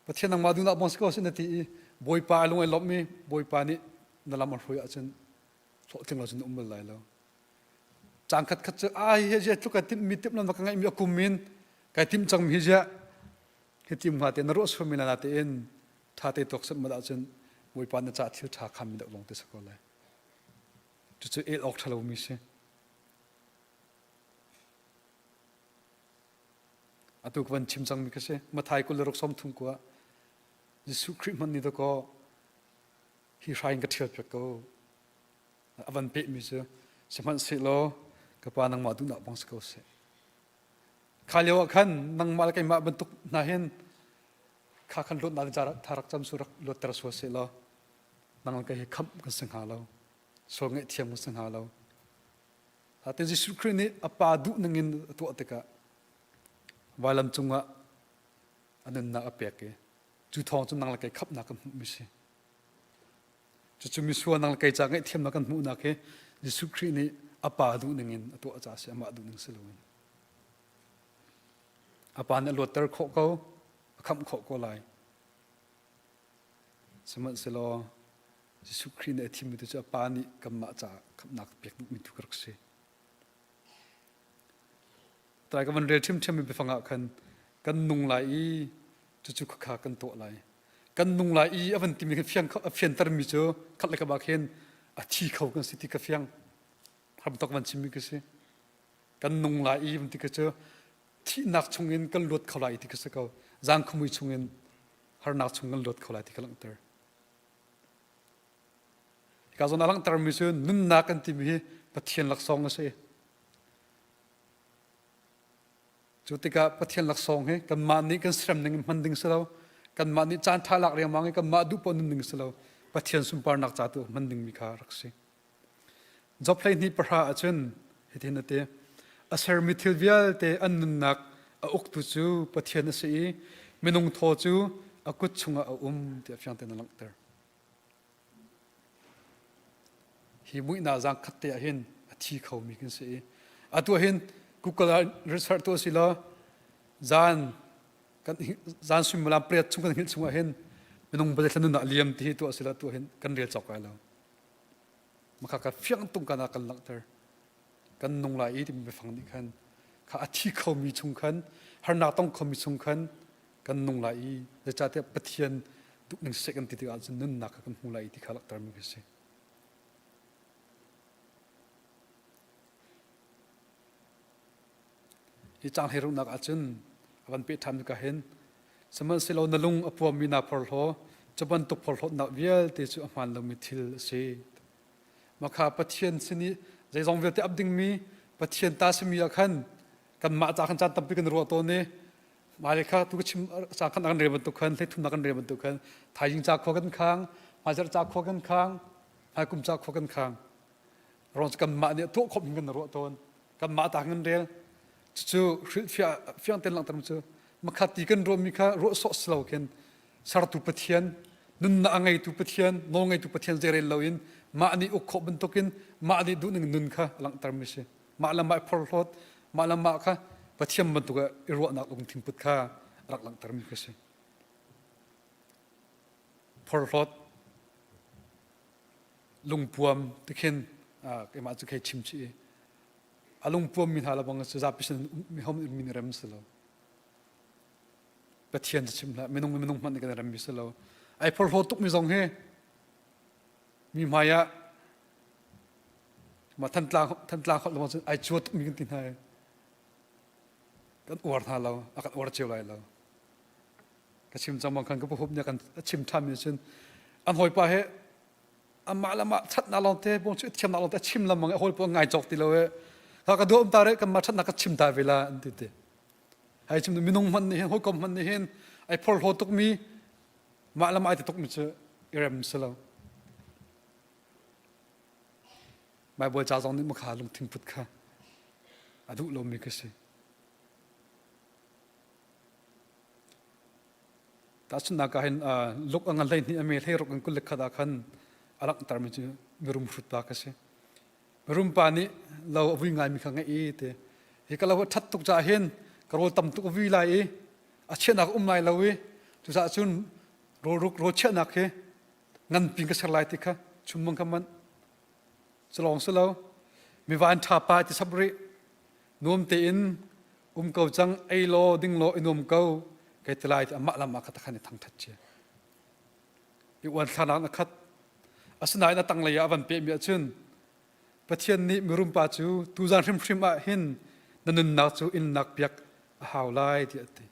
Pathian nangmah duhnak bang si ko sin na ti i Bawipa a lung ai lawmh i Bawipa nih na lam a hruai ahcun hlawhtling lo cun na um bal lai lo. Caan khat khat cu ai hi zia tluk kai timhmi timh lam ka ngeihmi a kum in kai timh cangmi hi ziah hi tim hnga te na ruah sual mi na tein tha te tuak sat mat ahcun Bawipa na ca thil tha khan mi deuh lawng te si ko lai. Cucu el awk ṭha lomi si. Atu ka van chim cangmi ka si. Mathai 26 kua Jesuh Khrih hmanh nih dakaw hi hrai in ka ṭhial piak ko. A van pehmi cu sihmanhsehlaw ka pa nangmah duhnak bang si ko seh. Kha lio ah khan nangmah le keimah bantuk hna hin kha khan luatnak tha rak cam su rak luatter sual seh law nang le kei hi khamh kan si hnga lo. Sual ngaihthiam kan si hnga lo. Ate Jesuh Khrih nih a pa duh ningin a tuah tikah vailam cungah a nunnak a pek i cu thawng cu nang le kei khamhnak kan hmuhmi si. Cucu misual nang le kei ca ngaihthiamnak kan hmuhnak hi Jesuh Khrih nih a pa duh ningin a tuah caah si amah duh ning si loin. A pa nih a luatter khawh ko, a khamh khawh ko lai. Sihmanhsehlaw Jesuh Khrih nih a thimmi tu cu a Pa nih kanmah caah khamhnak pek duhmi tu ka rak si. Tai ka van rel ṭhiamṭhiam mi biafang ah khan kan nung lai i cucu khakha kan tuah lai. Kan nung lai i a van timi kan fiang a fiantermi cu khat le kap ah khin a thi kho kan si ti ka fiang. Hramtok van chimmi ka si. Kan nung lai i van ti ka cu thihnak chungin kan luat kho lai ti ka si ko. Zangkhumui chungin harnak chung kan luat kho lai ti ka langhter. Hika zawn a langhtermi cu nunnak kan timi hi Pathian laksawng a si. Cu tikah Pathian laksawng hi kanmah nih kan serem ning in hman ding si lo. Kanmah nih caan ṭha lak riangmang i kanmah duh poah nun ding si lo. Pathian sunparnak ca tu hman dingmi kha rak si. Job 12 pahra ahcun hitin a ti. A sermi thil vialte an nunnak a uktu cu Pathian a si i minung thaw cu a kut chungah a um tiah fiang tein a langhter. Hi muihnak zaang khat te ah hin a thi khomi kan si i atu ah hin Google ah research tuah si law zan kan zan suimilam pariat chung kan hngilh chungah hin minung bazei nun ah liam ti hi tuah si law tu hin kan rel cawk lai lo. Maka ka fiang tung kana kan langhter. Kan nung lai i timi biafang nih khan kha a thi khomi chung khan harnak tong khomi chung khan kan nung lai i zeicahtiah Pathian duhning seh kan ti tikah cun nunnak kha kan hmu lai i ti kha langhtermi khi si. Hi caang hleiruknak ahcun a van peh ṭhan ka hin sihmanhsehlaw na lung a puammi naa phorhlaw cu bantuk phorhlawtnak vialte cu a hmaan lomi thil a si. Makha Pathian sin i zeizong vialte ap dingmi Pathian ta simi ah khan kanmah ca khan caan tampi kan ruah tawn i Hmailei kha tu ka chim ca khan kan rel bantuk khan hleithumnak kan rel bantuk khan thaizing ca khua kan khang hmaizarh ca khua kan khang hmaikum ca khua kan khang rong cu kanmah nih tuah khawp hin kan ruah tawn kanmah ta kan rel cucu hrilhfiah fiang ten langhter cu makhat ti kan ruahmi kha ruah sawh si lo khin sertu Pathian nunnak a ngeitu Pathian nawl ngeitu Pathian zeirel loin mah nih uk khawh bantukin mah nih duhning nun kha langhtermi si mah le mah i phorhlawt mah le mah kha Pathian bantuk ah i ruahnak lungthin put kha rak langhtermi kha si. Phorhlawt lungpuam tikhin keimah cu khei chim chih i a lungpuam mi hna le bang cu zapi sin mi hom min rem si lo. Pathian cu chim hlah minung minung hmanh nih kan rem mi si lo. Ai phorhlawt tuk mi zong hi mi hmai ah Mah Thantlang Thantlang holh lawng cun ai cua tukmi kan ti hna i kan uar hna lo, a kan uar cio lai lo. Ka chim cang bang khan ka puhup nih a kan a chim ṭhanmi cun an hawipa he amah le amah ṭhatnak lawngte bawng cu thiamnak lawngte a chim lengmang i a hawipa ngai cawk ti lo i ka ka duam ta re kanmah ṭhatnak ka chim ta ve la an ti ti. Hai chim minung hmanh nih hin hawikom hmanh nih hin Ai phorhlaw tukmi mah le mah ai ti tukmi cu i rem si lo. Baibal ca zong nih makha lungthin put kha a duh lomi ka si. Tahchunhnak ah hin luk a ngan 12 a me 16 in 21 ah khan a langhtermi cu mirum hrut pa ka si. Mirum pa nih lo a vui ngaimi kha ngeih i te hi ka lo a ṭhat tuk caah hin ka rawl tam tuk a vui lai i a chiahnak um lai lo i cucaah cun rawlruk rawl chiahnak hi nganpi ka ser lai ti kha chummang kha manh. Culawng si lo mivan ṭha pa ti sap rih nuam tein um ko cang ei law ding law i nuam ko kai ti lai ti amah lam ah kha takhan i thangṭhat cia. I uan thlanak na khat. Asinain a tanglei ah a van pehmi ahcun Pathian nih mirum pa cu tuzan hrimhrim ah hin na nunnak cu innak piak a hau lai tiah a ti.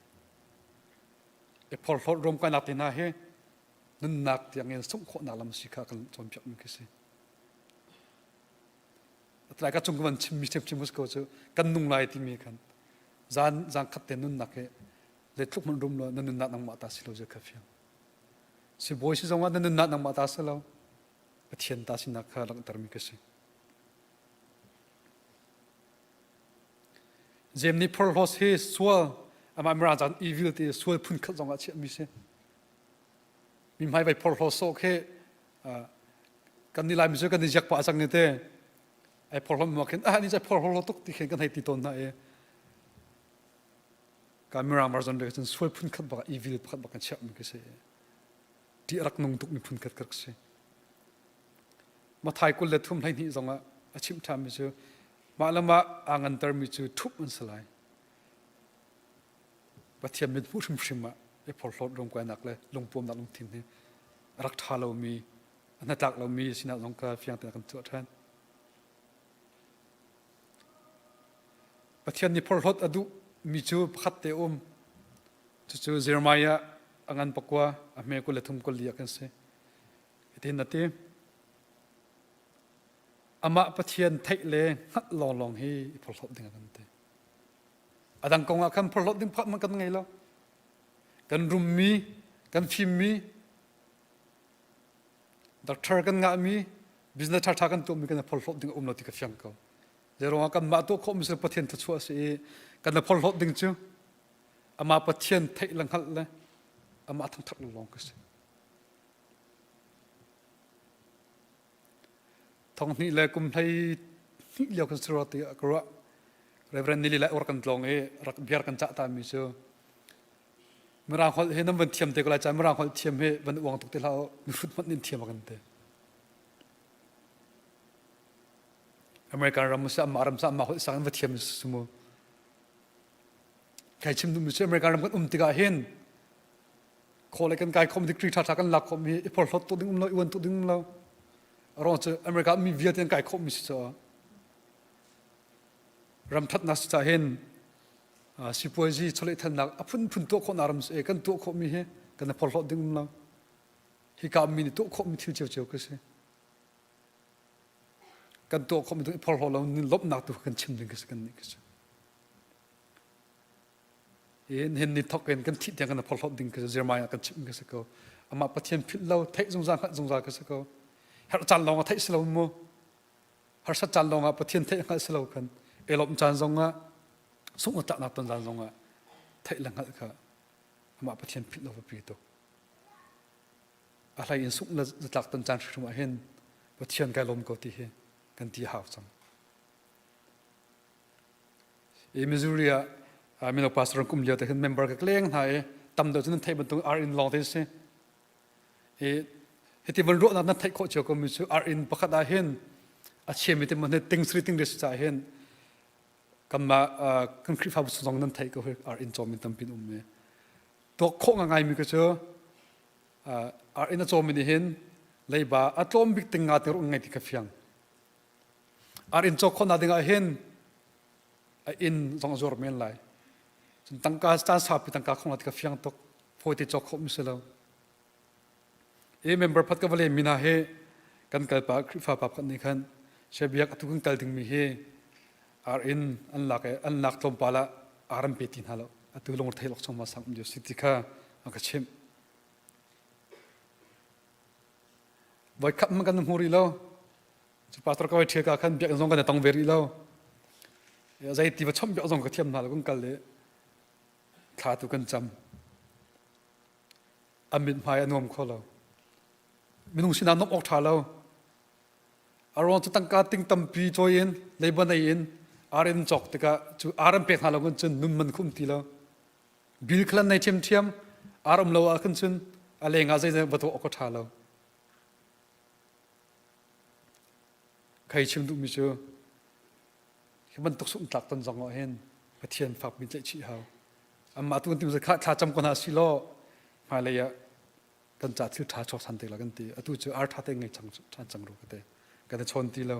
I phorhlawt ruamkainak te hna hi nunnak tiangin sungh khawhnak lam si kha kan cawnpiakmi khi si. Tlai ka cung ka van chimmi ṭhiamṭhiam ko cu kan nung lai timi khan zan zan khat te nunnak hi zeitluk hmanh rum law na nunnak nangmah ta si lo zia kha fiang. Sibawi si zongah na nunnak nangmah ta si lo Pathian ta sinak kha langhtermi ka si. Jem nih phorhlaws hi sual amah Mirang caan evil ti sual phun khat zongah chiahmi si. Mi hmai vai phorhlaw sawh khi kan ni Laimi cu kan i ziak pah cang ni te ai phorhlaw mi khin ah ni cai phorhlaw tuk ti khin kan hei ti tawn hna i ka Mirang version le cun sual phun khat bak evil pakhat bak kan chiahmi khi si. Ti rak nung tuk mi phun khat ka rak si. Mathai 23 12 zongah a chimh ṭhanmi cu mah le mah aa ngantermi cu ṭhup an si lai. Pathian mit hmuh hrimhrim ah i phorhlawt rungkuainak le lungpuamnak lungthin hi a rak ṭha lomi, a hnatlak lomi sinak zong kha fiang tein a kan tuah ṭhan. Pathian nih phorhlawt a duhmi cu pakhat te um. Cucu Jeremiah a ngan pakua a hme 23 24 ah kan si. Hitin a ti. Amah Pathian theih le hngalh lawnglawng hi i phorhlawt ding a kan ti. A dang kong ah khan phorhlawt ding pakhat hmanh kan ngei lo. Kan rummi, kan fimmi, doctor kan ngahmi, business ṭhaṭha kan tuahmi kan i phorhlawt ding a um lo ti ka fiang ko. Zeiruangah kanmah tuah khawhmi cu Pathian thluachuah a si i kan i phorhlawt ding cu amah Pathian theih le hngalh le amah thangṭhat lawng ka si. Thong hnih le kum 12 lio kan si rua ti ka ruah. Reverend Nili lai ur kan tlawng i rak biar kan cah ta mi cu Mirang holh hi nan van thiam te ko lai ca Mirang holh thiam hi van uang tuk te hlah u mihrut hmanh nin thiam a kan ti. American ram sa amma ram sa amma holh sang in va thiam su mu. Kai chim duhmi cu American ram kan um tikah hin khawle kan kai khom degree ṭha ṭha kan lak khom hi i porhlawt tuk ding um lo i uan tuk ding um lo a ruang cu America mi vialte an kai khawhmi si caah ram ṭhatnak si caah hin sipuazi chawlehthalnak a phunphun tuah khawhnak ram si kan tuah khawhmi hi kan i porhlawt ding um lo hika mi nih tuah khawhmi thil ciocio ka si kan tuah khawhmi tu i porhlaw lo lawmhnak tu kan chim ding ka si kan nih ka si Hin ni thok in kan thih tiang kan phorhlawt ding ka Jeremiah kan chimh ka si ko. Amah Pathian philh lo theih zungzal hngalh zungzal ka si ko. Herh caan lawng ah theih si lo mu. Harsat caan lawng ah Pathian theih hngalh si lo kan. Elawm caan zong ah sungh tlaknak ton caan zong ah theih le hngalh kha amah Pathian philh lo pi tuk. A hlei in sungh le zatlak ton caan hrim ah hin Pathian kai lawm ko ti hi kan ti hau cang. I Missouri ah mino pastor kum lio te khin member ka kleng hna i tam deuh cu nan theih bantuk ar inn lawng te si. I hiti van ruahnak nan theih khawh cio ko mi cu ar inn pakhat ah hin a chiami te mon ting sri ting ri ca hin kanmah kan Khrihfabu chung zong nan theih ko hi ar inn cawm in tampin um mi. Tuak khawh ngai mi ka cu ar inn a cawm mi nih hin leiba a tlawm bik ting nga te ru ngai ti ka fiang. Ar inn cawk khawhnak ding ah hin a inn zong a zuar men lai. Cun tangka caan saupi tangka khong ti ka fiang tuk. Fawi te cawk khawh mi si lo. I member phat ka va len mi hna hi kan kal pa Khrihfa pa pakhat nih khan Shebiak atu kan kal ding mi hi ar inn an lak i an lak tlawmpal ah ar an pe ti hna lo. Atu lung thei lok chung ma sang um si ti kha A ka chimh. Voikhat hmanh kan hmu rih lo. Cu pastor ka vai ṭhial ka khan biakinn zong kan i tong ve rih lo. Zei ti va chawmh biak zong ka thiam hna lo kan kal i thla tu kan cam. A mithmai a nuam kho lo. Minung sinah nomh awk ṭha lo. A ruang cu tangka ting tampi cawi in leiba nei in ar in cawk tikah cu ar an pek hna lo cun nun man khum ti lo. Bil khalan nei ṭhiamṭhiam ar um lo ah khan cun a leng ah zeizei va tuah awk a ṭha lo. Khai chim duhmi cu hi bantuk sungtlak ton zong ah hin Pathian fakmi tlaih chih hau. Amah tu kan tim kha thla cam ko hna si law hmailei ah kan ca thil ṭha chuak san te la kan ti. Atu cu ar ṭha te ngei cang ṭhan cang ru ka te. Kan i chawn ti lo.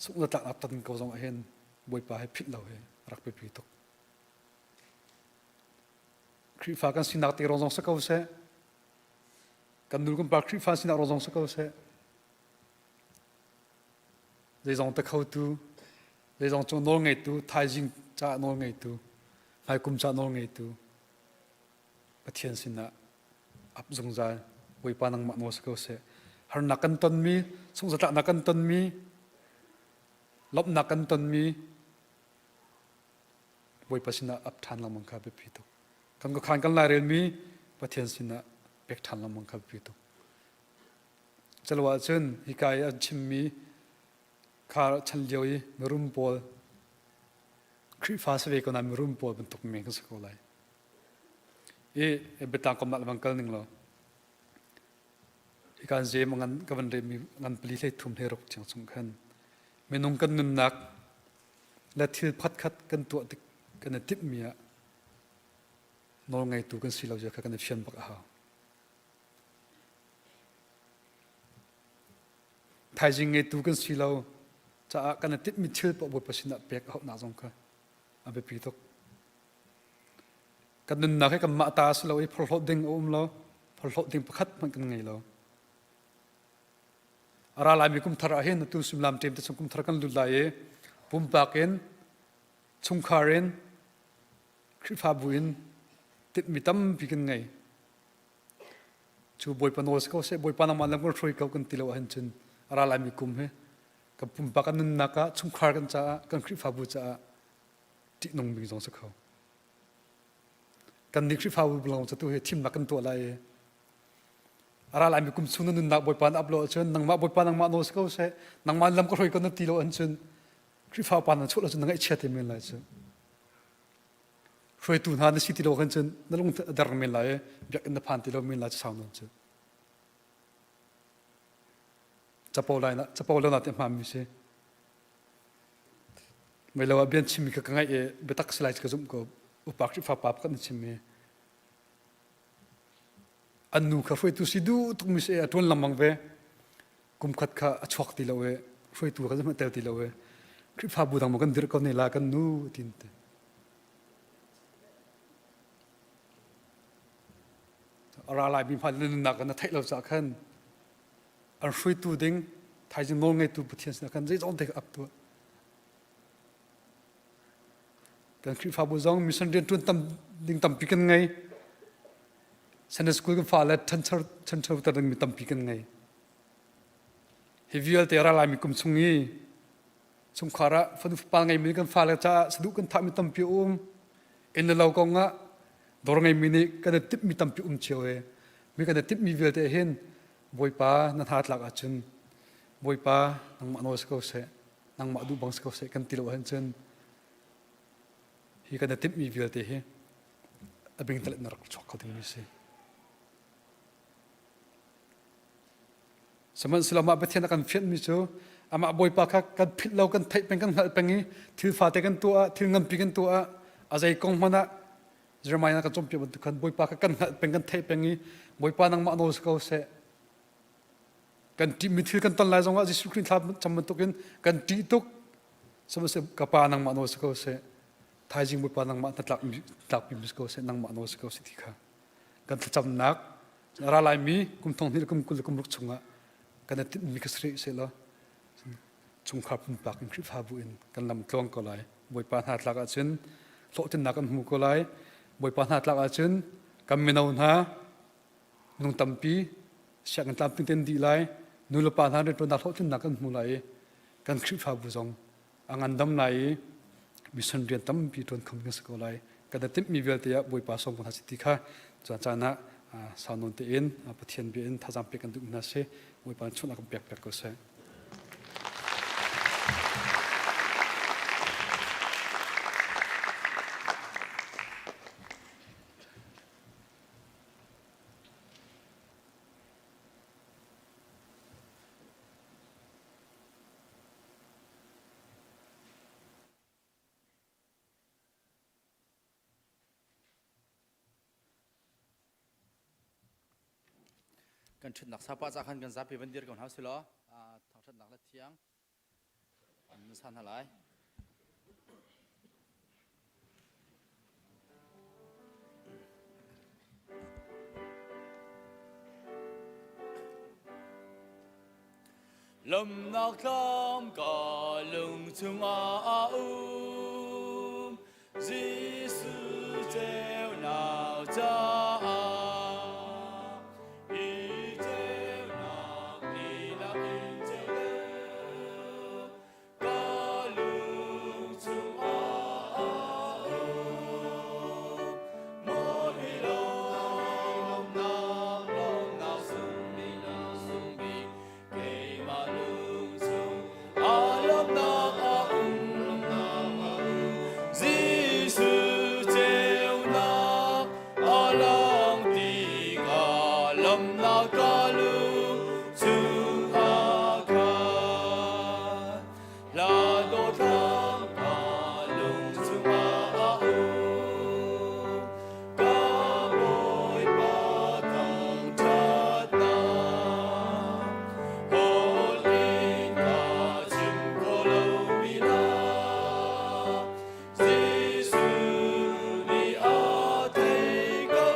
Sungh le tlaknak ton ko zong ah hin Bawipa he philh lo hi rak biapi tuk. Khrihfa kan sinak te rong zong si ko seh. Kan nu kan pa Khrihfa sinak rong zong si ko seh. Zeizong te khotu, zeizong cung nawl ngeitu, thaizing ca nawl ngeitu, hmaikum ca nawl ngeitu, Pathian sinah ap zungzal Bawipa nangmah nawl si ko seh. Harnak kan tonmi, sungzatlaknak kan tonmi, lawmhnak kan tonmi, Bawipa sinah ap ṭhan lengmang kha biapi tuk. Kan khuakhan kan lairelmi Pathian sinah pek ṭhan lengmang kha biapi tuk. Calo ahcun hika i an chimmi kha chan lio i mirum pawl Khrihfa si ve ko nain mirum pawl bantuk men kan si ko lai. I biatlang komnak le bang kal ning law hika an zem ngan ka van remi ngan pali hlei thum hlei ruk tiang chung khan minung kan nunnak le thil phatkhat kan tuah tik kan i timhmi ah nawlngeitu kan si lo zia kha kan i fian bak a hau. Thaizing ngeitu kan si lo caah kan i timhmi thil paoh Bawipa sinah pek a hauhnak zong kha a biapi tuk. Kan nunnak hi kanmah ta a si lo i phorhlawt ding a um lo. Phorhlawt ding pakhat hmanh kan ngei lo. A ra laimi kum thar ah hin atu suimilam ṭem te chung kum thar kan lut lai i pumpak in chungkhar in Khrihfabu in tinhmi tampi kan ngei. Cu Bawipa nawl si ko seh, Bawipa nangmah lam kan hruai ko kan ti lo ahhin cun a ra laimi kum hi kan pumpak kan nunnak ah chungkhar kan caah kan Khrihfabu caah ṭihnung bik zong si kho. Kan nih Khrihfabu lawng cu tu hi thimnak kan tuah lai i a ra laimi kum chung na nunnak Bawipa na ap lo ahcun nangmah Bawipa nangmah nawl si ko seh, nangmah lam ka hruai ko na ti lo ahcun Khrihfa pa na chuah lo cun na ngaihchia te men lai cu. Hruaitu hna na si ti lo khan cun na lung a der men lai i biakinn na phan ti lo men lai cu sau nawn cu. Capo lai na capo lo na te hmaanmi si. Mei lo ah bian chimmi kha ka ngaih i biatak si lai cu ka zumh ko. Upa Khrihfa pa pakhat nih chimmi. An nu kha hruaitu si duh tukmi si a ṭuan lengmang ve. Kum khat kha a chuak ti lo i hruaitu kha zeihmanh tel ti lo i Khrihfabu dang maw kan dirh ko ne la kan nu tin te. A ra lai mi hmai na nunnak na theih lo caah khan an hruaitu ding thaizing nawl ngeitu Pathian sinah khan zeizong te ap tuah. Kan Khrihfabu zong mission rianṭuan tam ding tampi kan ngei. Sunday school kan fale ṭhancho ṭhanchoter dingmi tampi kan ngei. Hi vialte ra laimi kum chung i chungkhar ah fanu fapa ngeimi kan fale caah saduh kan thahmi tampi a um. Inn le lo kong ah dawr ngeimi nih kan i timhmi tampi um cio i mi kan i timhmi vialte hin Bawipa na hna tlak ahcun Bawipa nangmah nawl si ko seh nangmah duh bang si ko seh kan ti lo ahcun cun hi kan i timhmi vialte hi a bingtalet na rak chuak kho dingmi si. Sihmanhsehlaw mah Pathian a kan fianhmi cu amah Bawipa kha kan philh lo kan theih peng kan hngalh peng i thil fate kan tuah ah thil nganpi kan tuah ah a zei kong hmanh ah Jeremiah kan cawnpiak bantuk khan Bawipa kha kan hngalh peng kan theih peng i Bawipa nangmah nawl si ko seh kan ṭihmi thil kan ton lai zongah Jesuh Khrih thla cam bantukin kan ṭih tuk sihmanhsehlaw ka pa nangmah nawl si ko seh thaizing Bawipa nangmah hnatlakpi si ko seh nangmah nawl si ko seh ti kha kan thlacamnak ra laimi kum thong hnih le kum 20 le kum ruk chungah kan i tinhmi kha si rih sehlaw chungkhar pumpak in Khrihfabu in kan lam tluang ko lai. Bawipa hna tlak ahcun hlawhtlinnak kan hmu ko lai. Bawipa hna tlak ahcun kan mino hna minung tampi sianginn tlamtling ten dih lai, nu le pa hna rianṭuannak hlawhtlinnak kan hmu lai i kan Khrihfabu zong a ngandam lai i mission rian tampi ṭuan kham kan si ko lai. Kan i timhmi vialte ah Bawipa sawm ko hna sih ti kha caan caan ah sau nawn tein Pathian bia in thazaang pek kan duh hna si. Bawipa chungah kan pek piak ko seh. Kan ṭhutnak sapa ca khan kan zapi van dir ko hna usih law thangṭhatnak le thiang an sa hna lai. Lomnak thlam ka lung chungah a um Jesuh ceunak caah hi ceunak lila in ceu deuh ka lung chungah a um. Maw hi lawmnak, lawmnak sung bik, sung bik, keimah lung chung aa lawmnak a um, lawmnak a um. Jesuh ceunak a lang tikah lawmnak ka lung chung a khat. Hla dawtlang ka lung chungah a um. Ka Bawipa thangṭhatnak Kawl in ka chim kho lomi hna Jesuh nih a thei ko.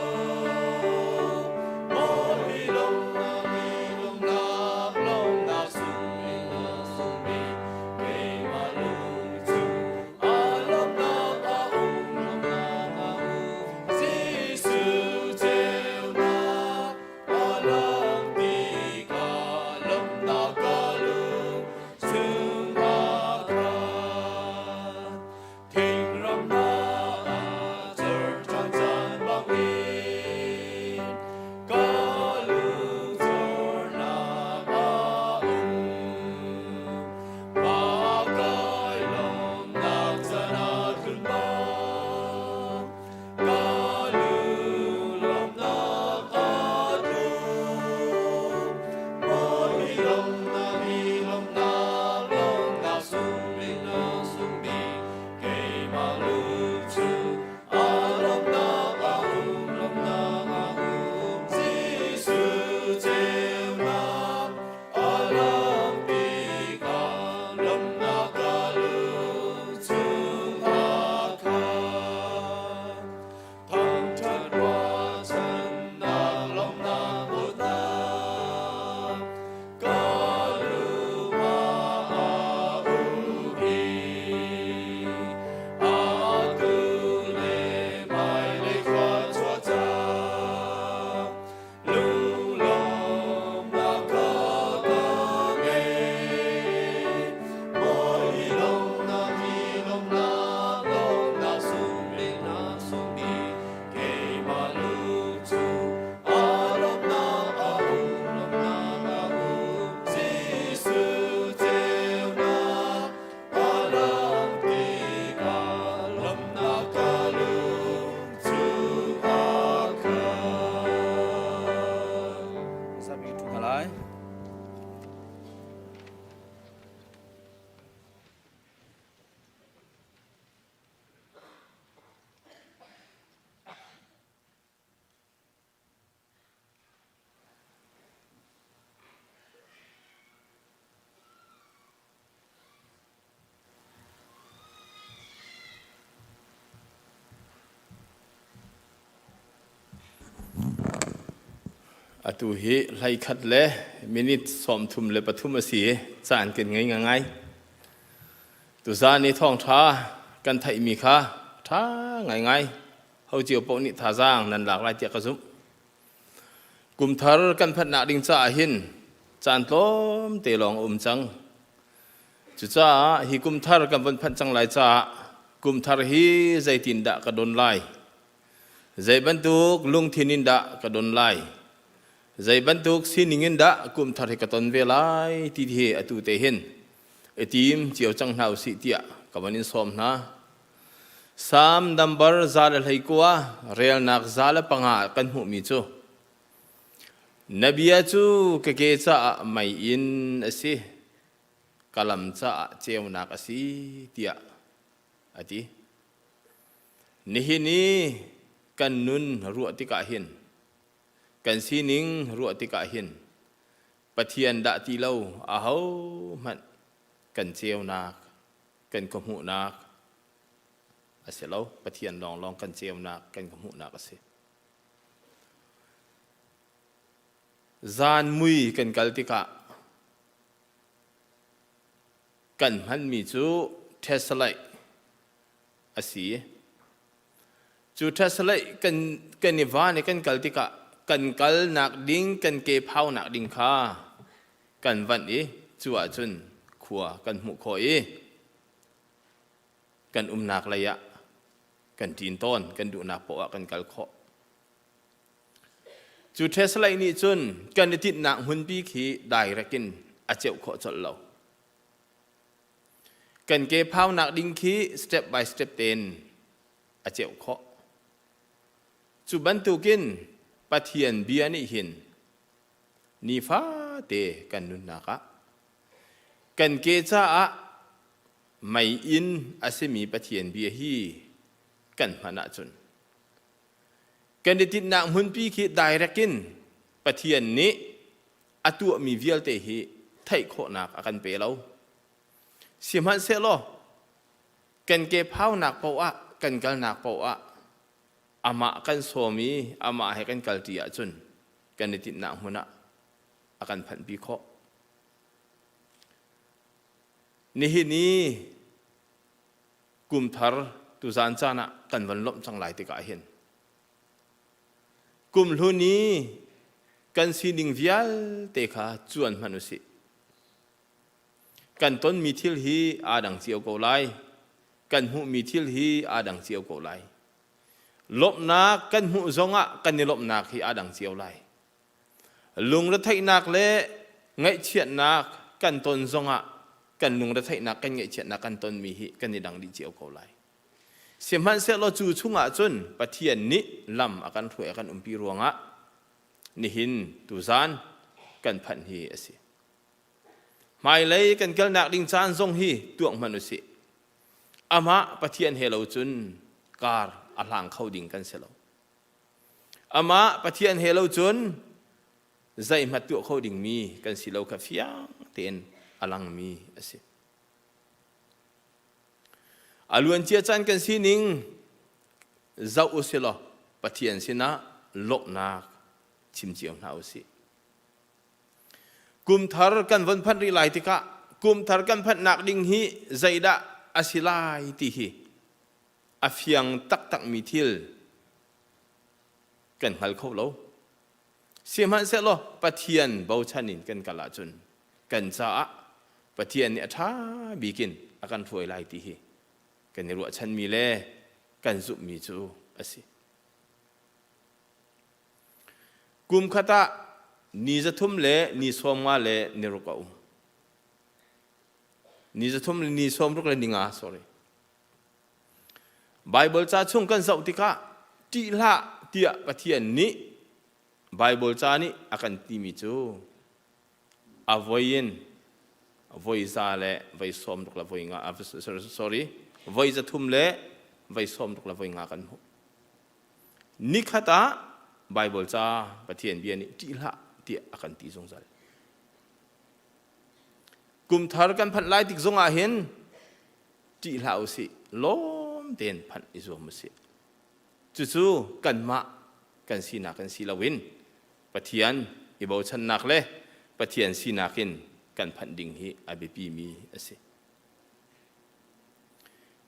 Maw hi lawmnak, hi lawmnak, lawmnak sung bik, sung bik, keimah lung chung aa lawmnak a um, lawmnak a um. Jesuh ceunak a lang tikah lawmnak ka lung chungah khan thingram hna ah cer ṭhan caan bangin ka lung zornak a um. Mah kai lawmnak caan a tlun bang ka lung lawmnak a tlung. Maw hi lawmnak, hi lawmnak, lawmnak sung bik, sung bik, keimah lung chung aa lawmnak a um, lawmnak a um. Jesuh ceunak a lang tikah lawmnak ka lung chung a khat. Thangṭhat ruahchannak lawmhnak dawtnak ka lung ah a um i atu le hmailei khua chuah cang lunglawmhnak kha ka ngei. Mawi lawmhnak, hi lawmhnak, lawmhnak sung bik, sung bik, keimah lung cu aa lawmhnak a um, lawmhnak a um. Jesuh ceunak a lang tikah lawmhnak ka lung cu a khat. Zapi ṭhu hna lai. Atu hi 11 le minute 33 a si i caan kan ngei ngai. Tuzaan i thawngṭha kan theihmi kha ṭha ngaingai. Ho cio paoh nih thazaang nan lak lai tiah ka zumh. Kum thar kan phanhnak ding caah hin caan tlawmte lawng a um cang. Cucaah hi kum thar kan von phanh cang lai caah kum thar hi zeitindah ka don lai? Zei bantuk lungthin in dah ka don lai? Zei bantuk sining in dah kum thar hi ka ton ve lai ti hi atu te hin i tim cio cang hna usih tiah ka van in sawm hna. Salm nambar 119 relnak 105 kan hmuhmi cu Na bia cu ka ke caah meiinn a si, ka lam caah ceunak a si tiah a ti. Nihin i kan nun ruah tikah hin, kan sining ruah tikah hin, Pathian dah ti lo ahohmanh kan ceunak, kan khuahmuhnak a si lo. Pathian lawnglawng kan ceunak, kan khuahmuhnak a si. Zan mui kan kal tikah kan hmanmi cu Thessalite a si. Cu Thessalite kan kan i van i kan kal tikah kan kalnak ding kan ke phaunak ding kha kan vanh i cu ahcun khua kan hmuh khawh i kan umnak lei ah kan ṭin tawn, kan duhnak paoh ah kan kal khawh. Cu Thessalite nih cun kan i tinhnak hmunpi khi direct in a ceuh khawh colh lo. Kan ke phaunak ding khi step by step tein a ceuh khawh. Cu bantukin Pathian bia nih hin nifate kan nunnak ah kan ke caah meiinn a simi Pathian bia hi kan hman ahcun kan i tinhnak hmunpi khi direct in Pathian nih a tuahmi vialte hi theih khawhnak a kan pe lo. Sihmanhsehlaw kan ke phaunak paoh ah kan kalnak paoh ah amah kan sawm i amah he kan kalṭi ahcun kan i tinhnak hmun ah a kan phanhpi khawh. Nihin i kum thar tuzaan caan ah kan van lawmh cang lai tikah hin kum hlun i kan sining vialte kha cuan hmanh usih. Kan tonmi thil hi aa dang cio ko lai. Kan hmuhmi thil hi aa dang cio ko lai. Lawmhnak kan hmuh zongah kan i lawmhnak hi aa dang cio lai. Lungretheihnak le ngaihchiatnak kan ton zongah kan lungretheihnak kan ngaihchiatnak kan tonmi hi kan i dang dih cio ko lai. Sihmanhsehlaw cu chungah cun Pathian nih lam a kan hruai a kan umpi ruangah nihin tuzan kan phanh hi a si. Hmailei kan kalnak ding caan zong hi tuak hmanh usih. Amah Pathian he lo cun kar a hlang kho ding kan si lo. Amah Pathian he lo cun zeihmanh tuah kho dingmi kan si lo kha fiang tein a langmi a si. A luancia caan kan sining zoh u si law Pathian sinah lawmhnak chim cio hna u sih. Kum thar kan von phanh rih lai tikah kum thar kan phanhnak ding hi zeidah a si lai ti hi a fiang taktakmi thil kan hngal kho lo. Sihmanhsehlaw Pathian bochan in kan kal ahcun kan caah Pathian nih a ṭha bik in a kan hruai lai ti hi kan i ruahchanmi le kan zumhmi cu a si. Kum khat ah ni 300 le ni 50 le ni ruk a um. Ni 300 le ni 60 le ni nga, sorry. Baibal ca chung kan zoh tikah ṭih hlah tiah Pathian nih Baibal ca nih a kan timi cu a voi in voi za le voi 60 le voi nga sorry voi 300 le voi 60 le voi nga kan hmuh. Nikhat ah Baibal ca Pathian bia nih ṭih hlah tiah a kan ti zungzal. Kum thar kan phanh lai tik zongah hin ṭih hlah usih, lawm tein phanh i zuam usih. Cucu kanmah kan sinak in si loin Pathian i bochannak le Pathian sinak in kan phanh ding hi a biapimi a si.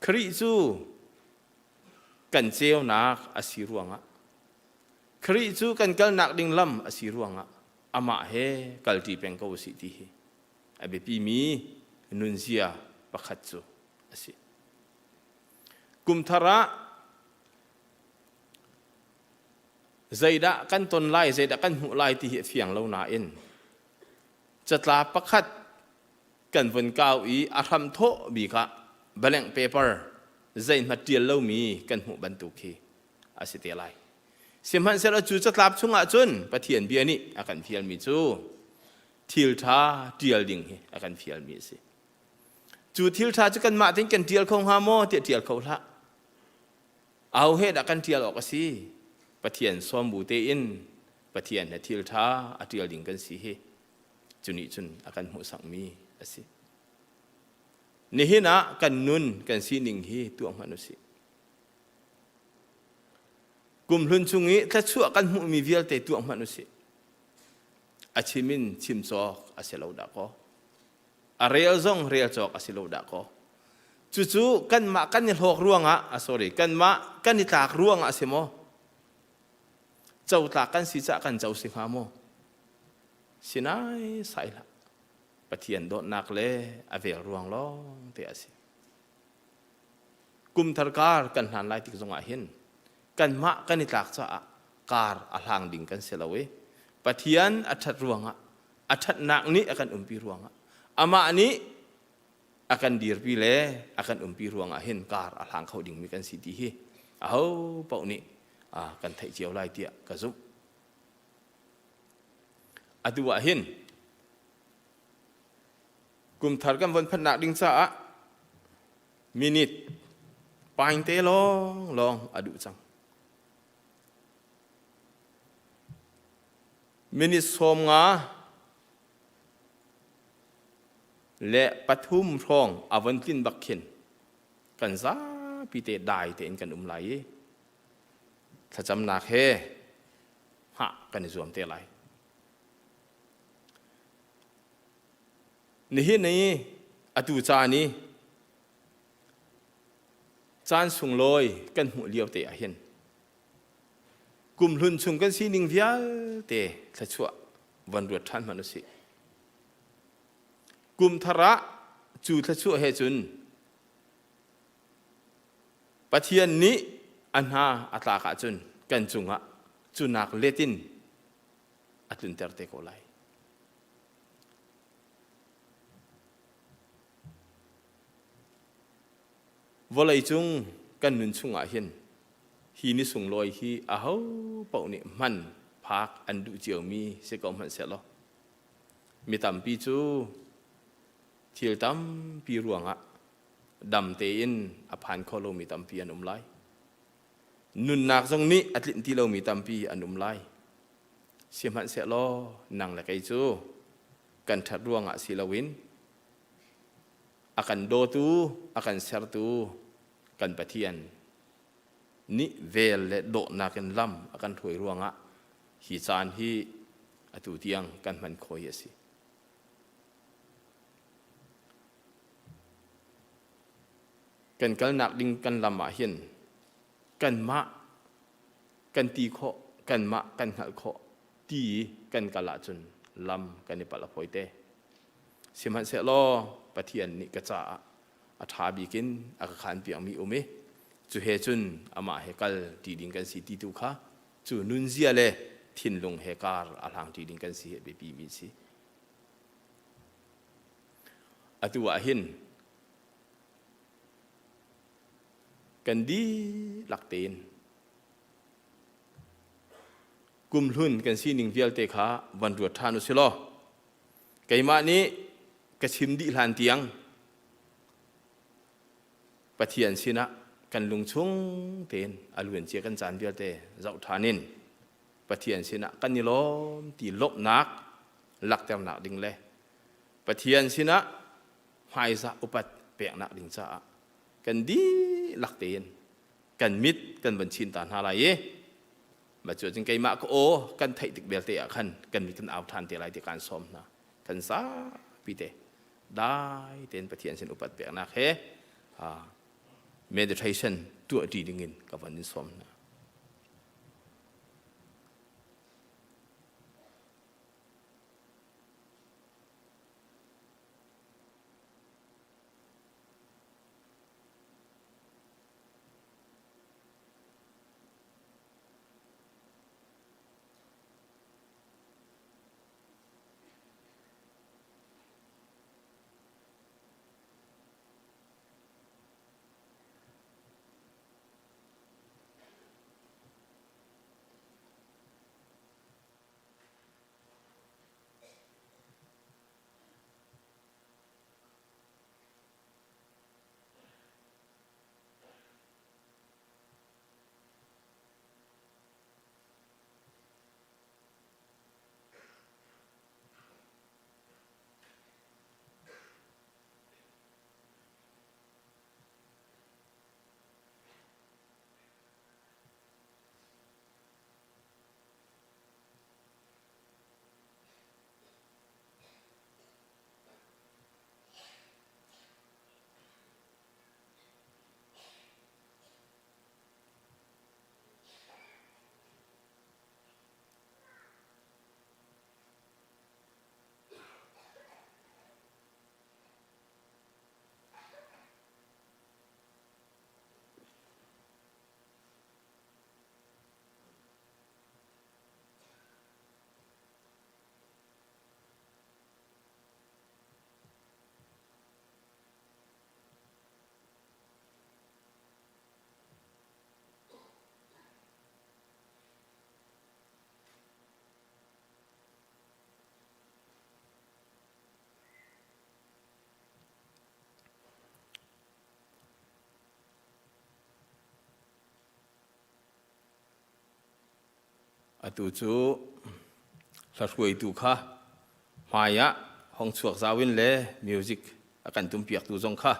Khrih cu kan ceunak a si ruangah Khrih cu kan kalnak ding lam a si ruangah amah he kalṭi peng ko usih ti hi a biapimi nunzia pakhat cu a si. Kumthar ah zeidah kan ton lai, zeidah kan hmuh lai ti hi a fiang lo nain catlap pakhat kan vun kau i a hram thawh bik ah blank paper zeihmanh ṭial lomi kan hmuh bantuk khi a si te lai. Sihmanhsehlaw cu catlap chungah cun Pathian bia nih a kan fialmi cu thil ṭha ṭial ding hi a kan fialmi a si. Cu thil ṭha cu kanmah tein kan ṭial kho hnga maw tiah ṭial kho hlah. Aho he dah kan ṭial awk a si? Pathian sawm bu tein Pathian he thil ṭha a ṭial ding kan si hi cu nih cun a kan hmuhsakmi a si. Nihin ah kan nun kan sining hi tuah hmanh u sih. Kumhlun chung i thluachuah kan hmuhmi vialte tuah hmanh u sih. A chim in chim cawk a si lo dah kaw. A rel zong rel cawk a si lo dah kaw. Cucu kanmah kan i hlawk ruangah, ah sorry, kanmah kan i tlak ruangah a si maw? Co tlak kan si caah kan co si hnga maw? Sinai sai hlah. Pathian dawtnak le a vel ruang lawng te a si. Kumthar kar kan hlan lai tik zongah hin kanmah kan i tlak caah kar a hlang ding kan si lo i Pathian a ṭhat ruangah a ṭhatnak nih a kan umpi ruangah amah nih a kan dirpi le a kan umpi ruangah hin kar a hlang kho dingmi kan si ti hi aho paoh nih kan theih cio lai tiah ka zumh. Atu ah hin kumthar kan von phanhnak ding caah minute paing te lawng lawng a duh cang. Minute 50 le pathum hrawng a von tlin bak khin kan zapi te dai tein kan um lai i thlacamnak he hngah kan i zuam te lai. Nihin i atu caan i caan sunglawi kan hmuh lio te ah hin kumhlun chung kan sining vialte thluachuah van ruat ṭhan hmanh usih. Kum thar ah cu thluachuah he cun Pathian nih a hna a tlak ahcun kan cungah cu nak let in a tlunter te ko lai. Vawlei cung kan nun chungah hin hi ni sunglawi hi aho paoh nih hman phak an duh ciomi si ko hmanh sehlaw mi tampi cu thil tampi ruangah dam tein a phan kho lomi tampi an um lai. Nunnak zong nih a tlinh ti lomi tampi an um lai. Sihmanhsehlaw nang le kei cu kan ṭhat ruangah si loin a kan dawtu, a kan sertu kan Pathian nih vel le dawtnak in lam a kan hruai ruangah hi caan hi atu tiang kan hman khawh hi a si. Kan kalnak ding kan lam ah hin kanmah kan ti khawh, kanmah kan hngalh khawh ti kan kal ahcun lam kan i palh a fawi te. Sihmanhsehlaw Pathian nih ka caah a ṭha bik in a ka khaan piakmi um i cu he cun amah he kal ṭi ding kan si ti tu kha cu nunzia le thinlung he kar a hlang ṭi ding kan si hi a biapi mi a si. Atu ah hin kan dihlak tein kumhlun kan sining vialte kha van ruat ṭhan u si law keimah nih ka chim dih hlan tiang Pathian sinah kan lungchung tein a luancia kan caan vialte zoh ṭhan in Pathian sinah kan i lawm ti lawmhnak lakternak ding le Pathian sinah hmaizah upat peknak ding caah kan dihlak tein kan mit kan van chin ta hna lai i mah cu cun keimah ka aw kan theih tik belte ah khan kan mit kan au ṭhan te lai ti kaan sawm hna kan zapi te dai tein Pathian sin upat peknak he. meditation tuah ṭi dingin ka van in sawm hna. Atu cu hlahruaitu kha hmai ah hong chuak zau in le music a kan tumpiaktu zong kha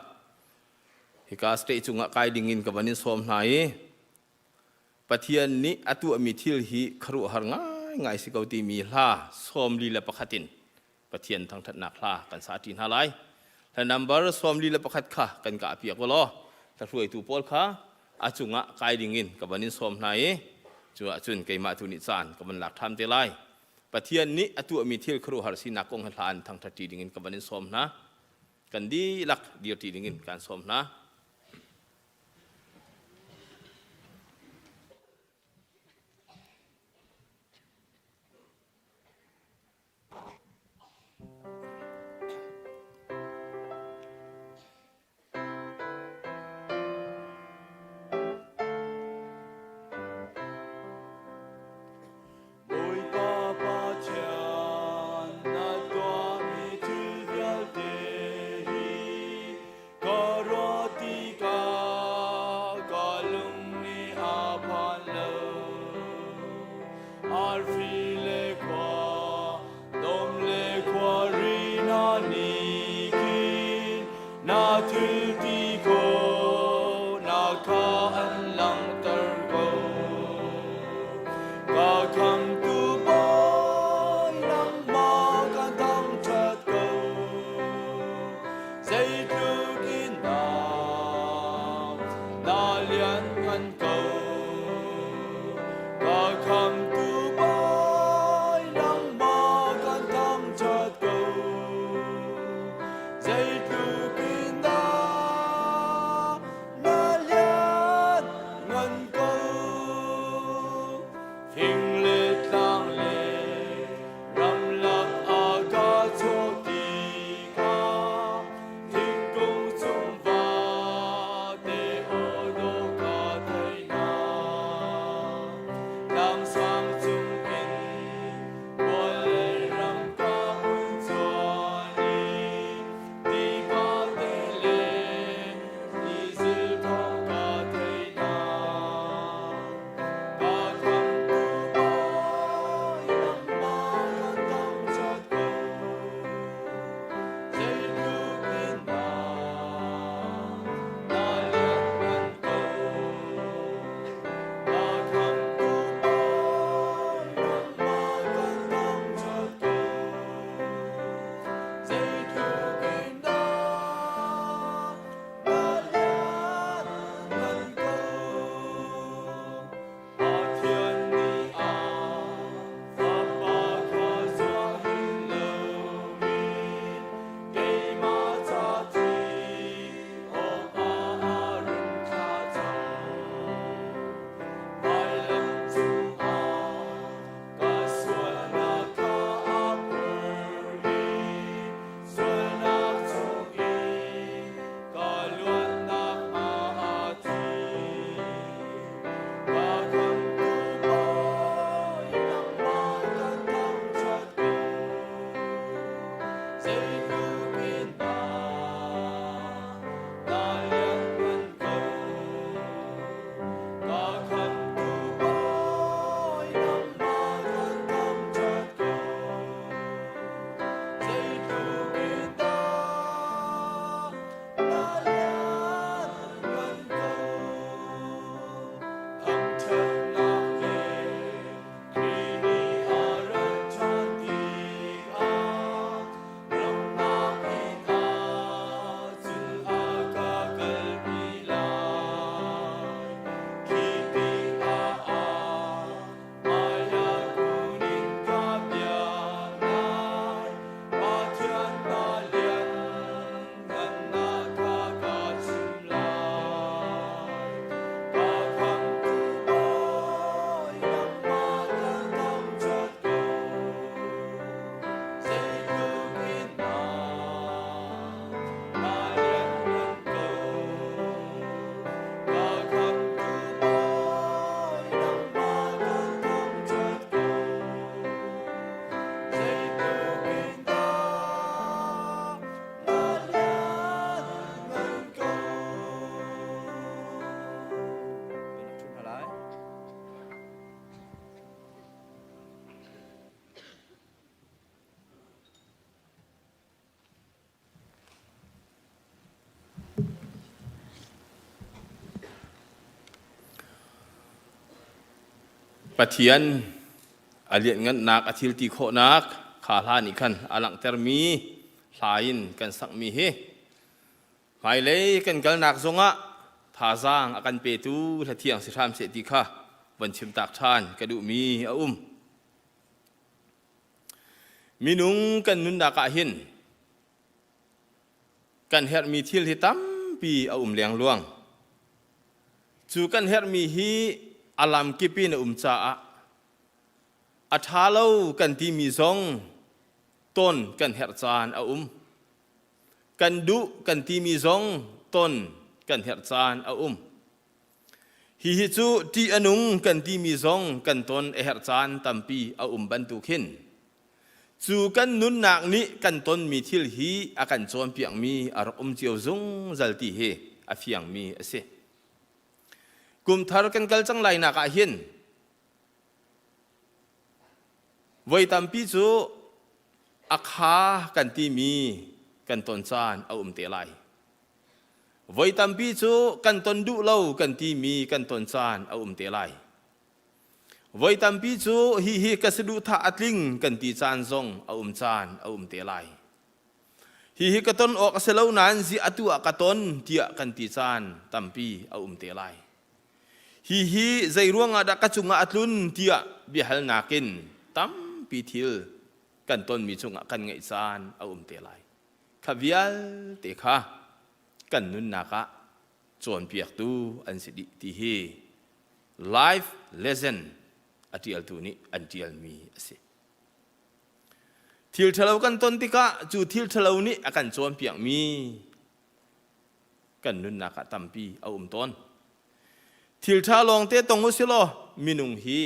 hika stage cungah kai ding in ka van in sawm hna i Pathian nih a tuahmi thil hi khuaruahhar ngaingai si ko timi hla 41 in Pathian thangṭhatnak hla kan sa ṭi hna lai. Hla number 41 kha kan kah piak u law hruaitu pawl kha a cungah kai dingin ka van in sawm hna i cu ahcun keimah tu nih caan ka van lak ṭhan te lai. Pathian nih a tuahmi thil khuaruahhar sinak kong he hla in thangṭhat ṭi dingin ka van in sawm hna. Kan dihlak dir ṭi dingin kaan sawm hna. Bawipa Pathian, na tuahmi thil vialte hi ka ruat. Pathian a lianhngannak a thil ti khawhnak kha hla nih khan a langhtermi hla in kan sakmi hi hmailei kan kalnak zongah thazaang a kan petu hlathiang si hram seh ti kha von chim tak ṭhan ka duhmi a um. Minung kan nunnak ah hin kan herhmi thil hi tampi a um lengluang. Cu kan herhmi hi a lamkip in a um caah a ṭha lo kan timi zong ton kan herh caan a um. Kan duh kan timi zong ton kan herh caan a um. Hihi cu ṭih a nung kan timi zong kan ton a herh caan tampi a um bantuk hin cu kan nunnak nih kan tonmi thil hi a kan cawnpiakmi a rak um cio zungzal ti hi a fiangmi a si. Kum thar kan kal cang lai nak ah hin voi tampi cu a kha kan timi kan ton caan a um te lai. Voi tampi cu kan ton duh lo kan timi kan ton caan a um te lai. Voi tampi cu hihi ka saduhthah a tling kan ti caan zong a um caan a um te lai. Hihi ka ton awk a si lo nain zi atu ah ka ton tiah kan ti caan tampi a um te lai. Hihi zei ruangah dah ka cungah a tlun tiah biahalnak in tampi thil kan tonmi cungah kan ngeih caan a um te lai. Kha vialte kha kan nunnak ah cawnpiaktu an si dih ti hi life lesson a ṭialtu nih an ṭialmi a si. Thil ṭhalo kan ton tikah cu thil ṭhalo nih a kan cawnpiakmi kan nunnak ah tampi a um tawn. Thil ṭha lawngte tong u silaw minung hi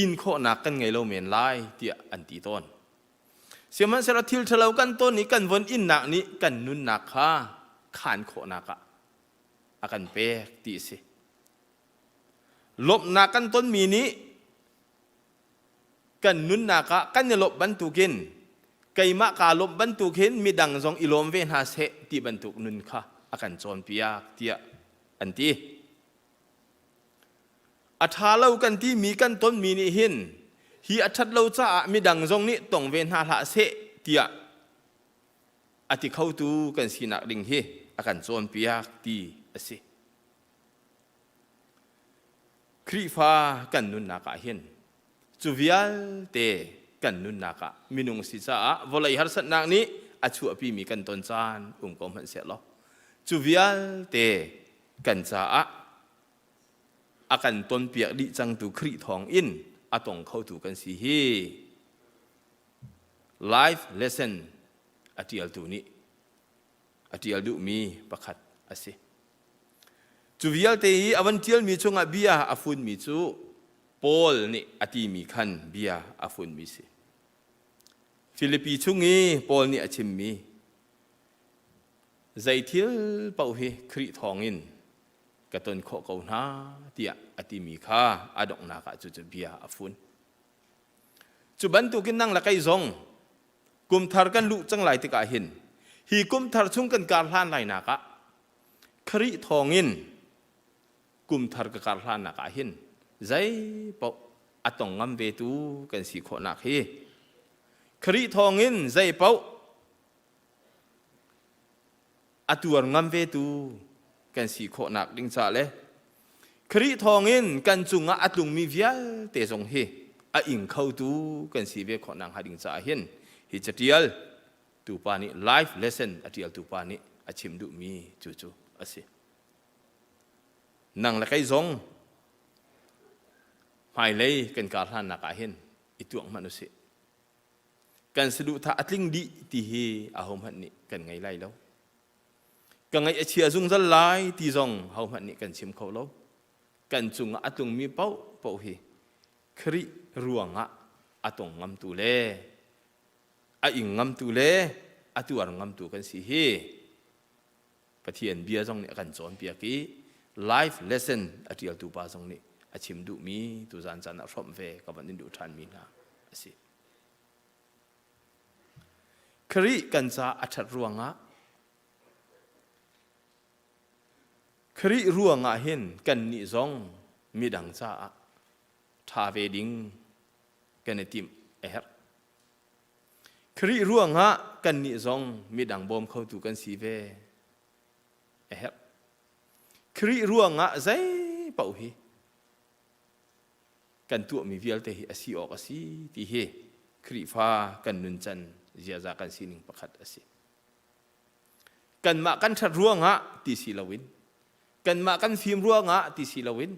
in khawhnak kan ngei lo men lai tiah an ti tawn. Sihmanhsehlaw thil ṭhalo kan ton i kan von innak nih kan nunnak kha khaan khawhnak ah a kan pek ti a si. Lawmhnak kan tonmi nih kan nunnak ah kan i lawmh bantukin keimah kaa lawmh bantuk hin midang zong i lawm ve hna seh ti bantuk nun kha a kan cawnpiak tiah an ti. A ṭha lo kan timi kan tonmi nih hin hi a ṭhat lo caah midang zong nih tong ve hna hlah seh tiah a ti khotu kan sinak ding hi a kan cawnpiak ti a si. Khrihfa kan nunnak ah hin cu vialte kan nunnak ah minung si caah vawlei harsatnak nih a chuahpimi kan ton caan um ko hmanh seh law cu vialte kan caah a kan tonpiak dih cangtu Khrih thawng in a tong khotu kan si hi life lesson a ṭialtu nih a ṭial duhmi pakhat a si. Cu vialte i a van ṭialmi chungah bia a funmi cu Paul nih a timi khan bia a funmi si. Filipi chung i Paul nih a chimmi zei thil paoh hi Khrih thawngin ka ton khawh ko hna tiah a timi kha a donghnak ah cucu bia a fun. Cu bantukin nang le kei zong kum thar kan luh cang lai tikah hin hi kum thar chung kan kar hlan lainak ah Khrih thawngin kum thar ka kar hlannak ah hin zei paoh a tong ngam ve tu kan si khawhnak hi Khrih thawngin zei paoh a tuar ngam ve tu kan si khawhnak ding ca le Khrih thawngin kan cungah a tlungmi vialte zong hi a ing khotu kan si ve khawhnak hnga ding caah hin hi catial tupa nih life lesson a tial tupa nih a chim duhmi cu cu a si. Nang le kei zong hmailei kan kar hlannak ah hin i tuak hmanh usih. Kan saduhthah a tling dih ti hi ahohmanh nih kan ngei lai lo. Ka ngaih a chia zungzal lai ti zong hohmanh nih kan chim kho lo. Kan cungah a tlungmi paoh paoh hi Khrih ruangah a tong ngamtu le a ing ngamtu le a tuar ngamtu kan si hi Pathian bia zong nih a kan cawnpiak i life lesson a ṭialtu pa zong nih a chim duhmi tuzaan caan ah hrawmh ve ka van in duh ṭhanmi hna a si. Khrih kan ca a ṭhat ruangah Khrih ruangah hin kannih zong. midang caah ṭha ve ding kan i timh a herh. Khrih ruangah kannih zong midang bawm khotu kan si ve a herh. Khrih ruangah zei paoh hi kan tuahmi vialte hi a si awk a si ti hi Khrihfa kan nuncan ziaza kan sining pakhat a si. Kanmah kan ṭhat ruangah ti si loin, kanmah kan fim ruangah ti si loin,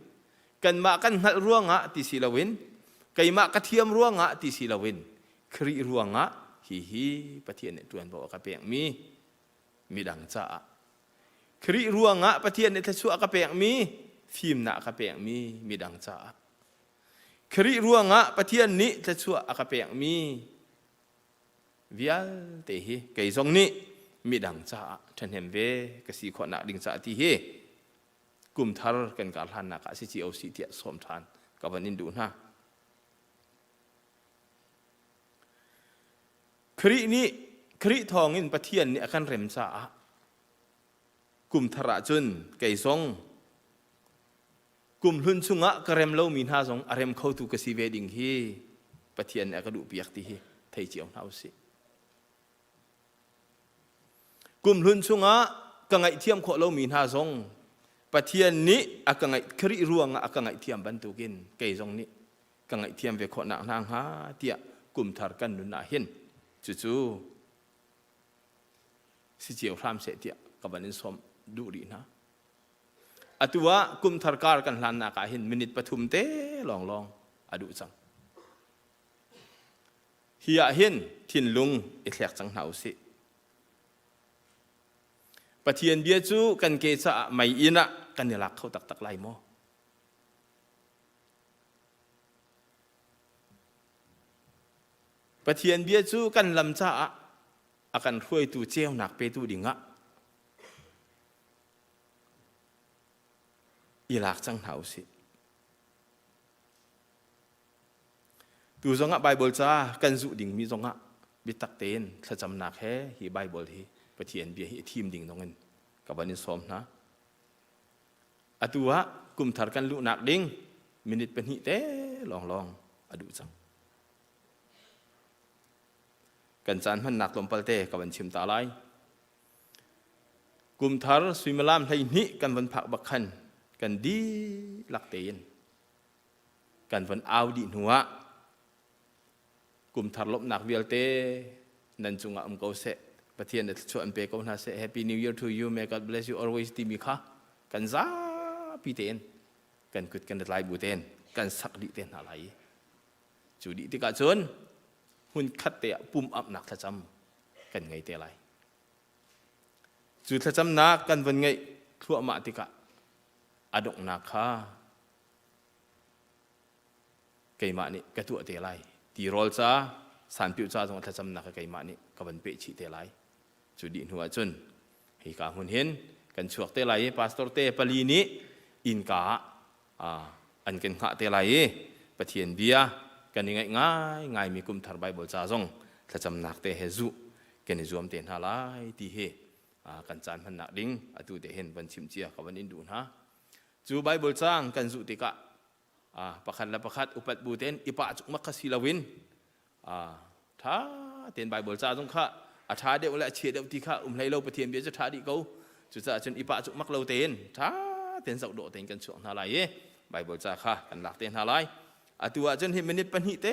kanmah kan hngalh ruangah ti si loin, keimah ka thiam ruangah ti si loin, Khrih ruangah hihi Pathian nih ṭuanvo a ka pekmi midang caah Khrih ruangah Pathian nih thluachuah a ka pekmi fimnak a ka pekmi midang caah Khrih ruangah Pathian nih thluachuah a ka pekmi vialte hi kei zong nih midang caah ṭhahnem ve ka si khawhnak ding caah ti hi kum thar kan kar hlannak ah si cio si tiah sawm ṭhan ka van in duh hna. Khrih nih Khrih thawngin Pathian nih a kan rem caah kum thar ahcun kei zong kum hlun chungah ka rem lomi hna zong a rem khotu ka si ve ding hi Pathian nih a ka duhpiak ti hi thei cio hna usih. Kum hlun chungah ka ngaihthiam khawh lomi hna zong Pathian nih a ka ngaih Khrih ruangah a ka ngaihthiam bantukin kei zong nih ka ngaihthiam ve khawh nak hna hnga tiah kumthar kan nun ah hin cucu si cio hram seh tiah ka van in sawm duh rih hna. Atu ah kumthar kar kan hlannak ah hin minute pathum te lawnglawng a duh cang. Hi ah hin thinlung i thlek cang hna usih. Pathian bia cu kan ke caah mei inn ah kan i lak kho taktak lai maw? Pathian bia cu kan lam caah a kan hruaitu ceunak petu dingah i lak cang hna usih. Tu zongah Bible ca kan zuh dingmi zongah biatak tein thlacamnak he hi Bible hi Pathian bia hi i thim ding zongin ka van in sawm hna. Atu ah kumthar kan luhnak ding minute pahnih te lawnglawng a duh cang. Kan caan hmannak tlawmpal te ka van chim ta lai. Kumthar suimilam 12 kan van phak bak khan kan dihlak tein kan van au dih hnu ah Kumthar lawmhnak vialte nan cungah um ko seh. Pathian nih thluachuah an pe ko hna seh. Happy New Year to you. May God bless you always timi kha kan zapi tein kan kut kan tlai bu tein kan sak dih te hna lai. Cu dih tikah cun hmun khat te ah pum apnak thlacam kan ngei te lai. Cu thlacamnak kan von ngeih thluahmah tikah a donghnak kha keimah nih ka tuah te lai tirawl ca sanpiu ca zong thlacamnak ka keimah nih ka van peh chih te lai cu dih hnu ahcun hika hmun hin kan chuak te lai i pastor te pali nih innka ah an kan hngah te lai i Pathian bia kan i ngaih ngai ngaimi kumthar Bible ca zong thlacamnak te he zuh kan i zuam te hna lai ti hi kan caan hmannak ding atu te hin van chim cia ka van in duh hna cu Bible caang kan zuh tikah pakhat le pakhat upat bu tein i pah cukmak kha si loin ṭha tein Bible ca zong kha a ṭha deuh le a chia deuh ti kha um hlei lo Pathian bia cu ṭha dih ko cucaah cun i pah cukmak lo tein ṭha tein zoh dawh tein kan chuak hna lai i Bible ca kha kan lak te hna lai atu ah cun hi minute pahnih te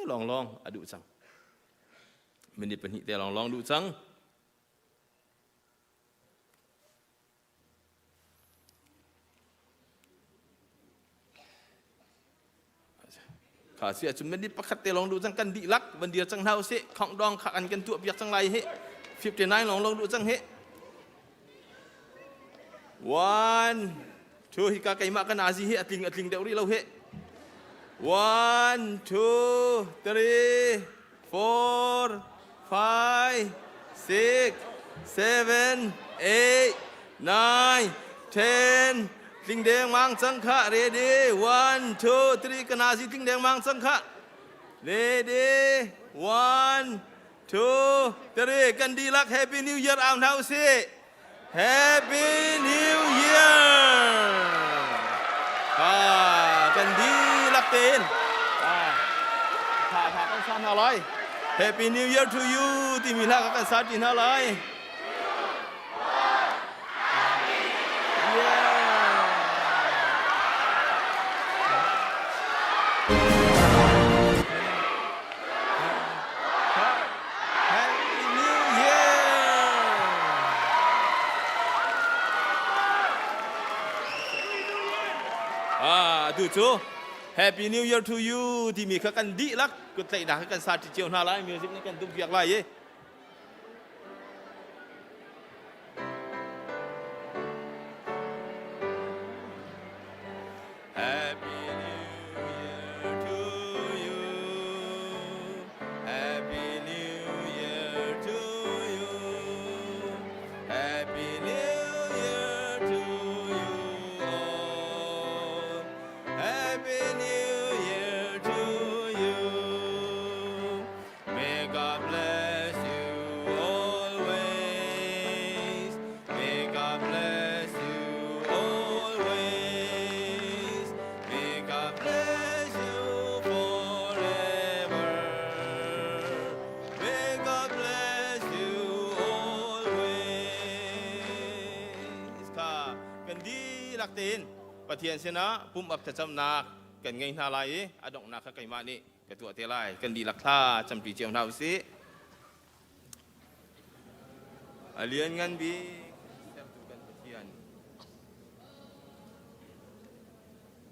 lawnglawng a duh cang minute pahnih te lawnglawng duh cang Kha si ahcun minute pakhat te lawng duh cang kan dihlak van dir cang hna usih countdown kha an kan tuah piak cang lai hi 59 lawng lawng duh cang hi one two hika keimah kan azi hi atling atling deuh rih lo hi one two three four, five, six, seven, eight, nine, ten. Tling deng mang cang kha ready. One, two, three. Kana si tling deng mang cang kha. Ready. One, two, three. Kan dihlak Happy New Year au hna usih. Happy New Year! Ha. sa hna lai. Happy New Year to you timi hla kha kan sa ṭi hna lai. Happy New Year! Ah, tu cu Happy New Year to you timi kha kan dihlak kut tlaihnak kha kan sa ṭi cio hna lai music nih kan tum piak lai i Happy New Year to you. Happy New Year to you. Happy New Year to you all. Happy New Year to you. May God bless you always. May God bless you always. May God bless you forever. May God bless you always. Kha kan dihlak tein Pathian sinah pum ap thlacamnak kan ngei hna lai i a donghnak kha keimah nih ka tuah te lai. Kan dihlak thla campi cio hna usih. A lianngan bik sertu kan Pathian.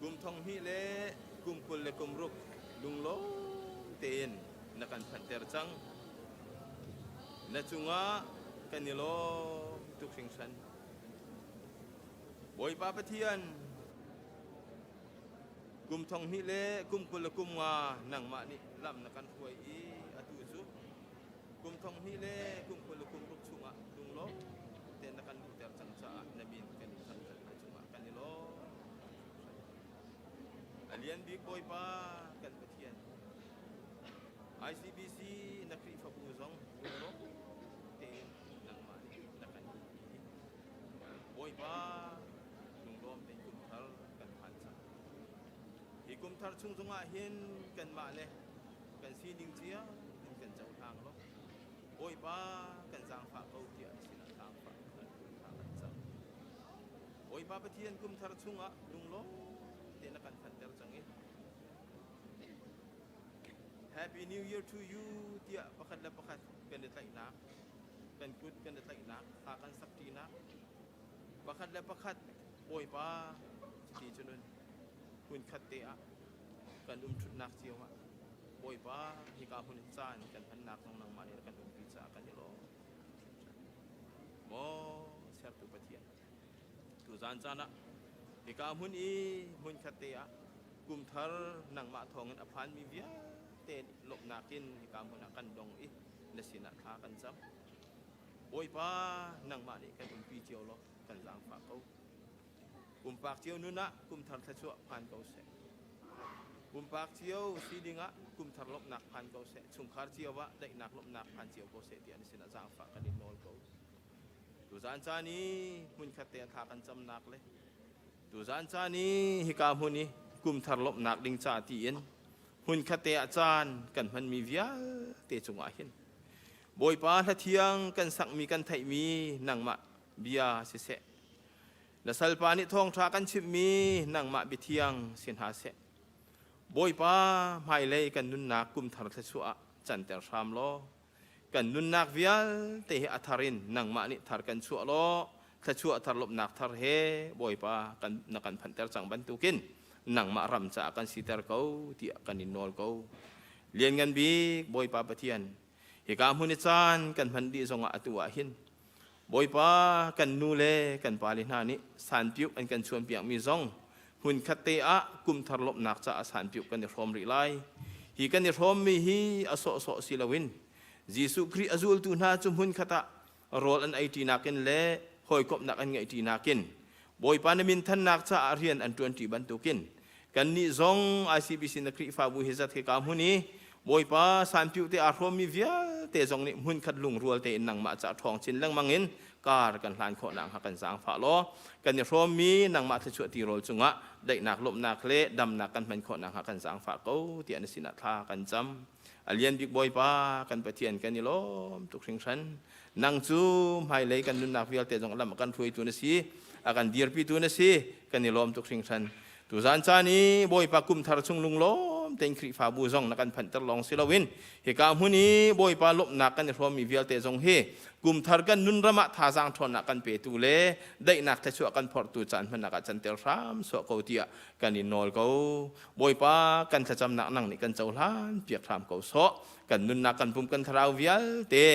Kum thong hnih le kum 20 le kum ruk lunglawm tein na kan phanhter cang. Na cungah kan i lawm tuk hringhran. Bawipa Pathian, Kum thong hnih le kum 20 le kum nga nangmah nih lam na kan hruai i atu cu kum thong hnih le kum 20 le kum ruk chungah lunglawm tein na kan luhter cang caah na min kan in thangṭhat na cungah kan i lawm. A lian bik Bawipa kan Pathian, ICBC na Khrihfabu zong lunglawm tein nangmah nih na kan umpi. Bawipa lunglawm tein kum thar kan phan cang. Hi kum thar chung zongah hin kanmah le kan sining cia in kan cohlang lo. Bawipa kan zaangfah ko tiah na sinah zaangfah kan thla kan cam. Bawipa Pathian kum thar chungah lunglawm tein na kan phanter cang i Happy New Year to you tiah pakhat le pakhat kan i tlaihnak kan kut kan i tlaihnak hla kan sakṭinak pakhat le pakhat Bawipa cuti cun hmunkhat te ah kan um ṭhutnak cio ah Bawipa hika hmun in caan kan hmannak zong nangmah nih kan umpi caah kan i lawm. Maw sertu Pathian, tuzaan caan ah hika hmun i hmunkhat te ah kumthar nangmah thawngin a phanmi vialte lawmhnak in hika hmun ah kan dong i na sinah thla kan cam. Bawipa nangmah nih kan umpi cio law kan zaangfah ko. Pumpak cio nun ah kumthar thluachuah phan ko seh. Pumpak cio si dingah kumthar lawmhnak phan ko seh. Chungkhar cio ah daihnak lawmhnak phan cio ko seh tiah na sinah zaangfah kan in nawl ko. Tuzaan caan i hmunkhat te thla kan camnak le tuzaan caan i hika hmun i kumthar lawmhnak ding ca tiin hmunkhat te ah caan kan hmanmi vialte cungah hin Bawipa hla thiang kan sakmi kan theihmi nangmah bia siseh na salpa nih thawngṭha kan chimhmi nangmah biathiang si hna seh. Bawipa hmailei kan nunnak kumthar thluachuah ah canter hram law kan nunnak vialte hi a thar in nangmah nih thar kan chuah law thluachuah thar lawmhnak thar he Bawipa kan na kan phanhter cang bantukin nangmah ram caah kan siter ko tiah kan in nawl ko. Lianngan bik Bawipa Pathian hika hmun i caan kan hman dih zongah atu ah hin Bawipa kan nu le kan pale hna nih sanpiuk an kan chuanpiakmi zong hmunkhat te ah kumthar lawmhnak caah sanpiuk kan i hrawm rih lai. Hi kan i hrawmmi hi a sawhsawh si loin Jesuh Khrih a zultu hna cu hmunkhat ah rawl an ei ṭinak in le hawikomhnak an ngeih ṭinak in Bawipa na min thannak caah rian an ṭuanṭi bantukin kannih zong ICBC na Khrihfabu hi zat hika hmun i Bawipa sanpiu te aa hrawmmi vialte zong nih hmunkhat lungrual tein nangmah caah ṭhawng chin lengmang in kar kan hlan khawh nakhnga kan zaangfah law kan i hrawmmi nangmah thluachuah tirawl cungah daihnak lawmhnak le damnak kan hman khawh nakhnga kan zaangfah ko tiah na sinah thla kan cam. A lian bik Bawipa kan Pathian kan i lawm tuk hringhran. Nang cu hmailei kan nunnak vialte zong lam a kan hruaitu na si, a kan dirpitu na si, kan i lawm tuk hringhran. Tuzan caan i Bawipa kum thar chung lunglawm tein Khrihfabu zong na kan phanhter lawng si loin hika hmun i Bawipa lawmhnak kan i hrawmmi vialte zong hi kum thar kan nun ram ah thazaang ṭhawnnak kan petu le daihnak thluachuah kan phorhtu caan hmannak ah canter hram suah ko tiah kan in nawl ko. Bawipa kan thlacamnak nang nih kan cohlan piak hram ko sawh. Kan nunnak kan pum kan thlarau vialte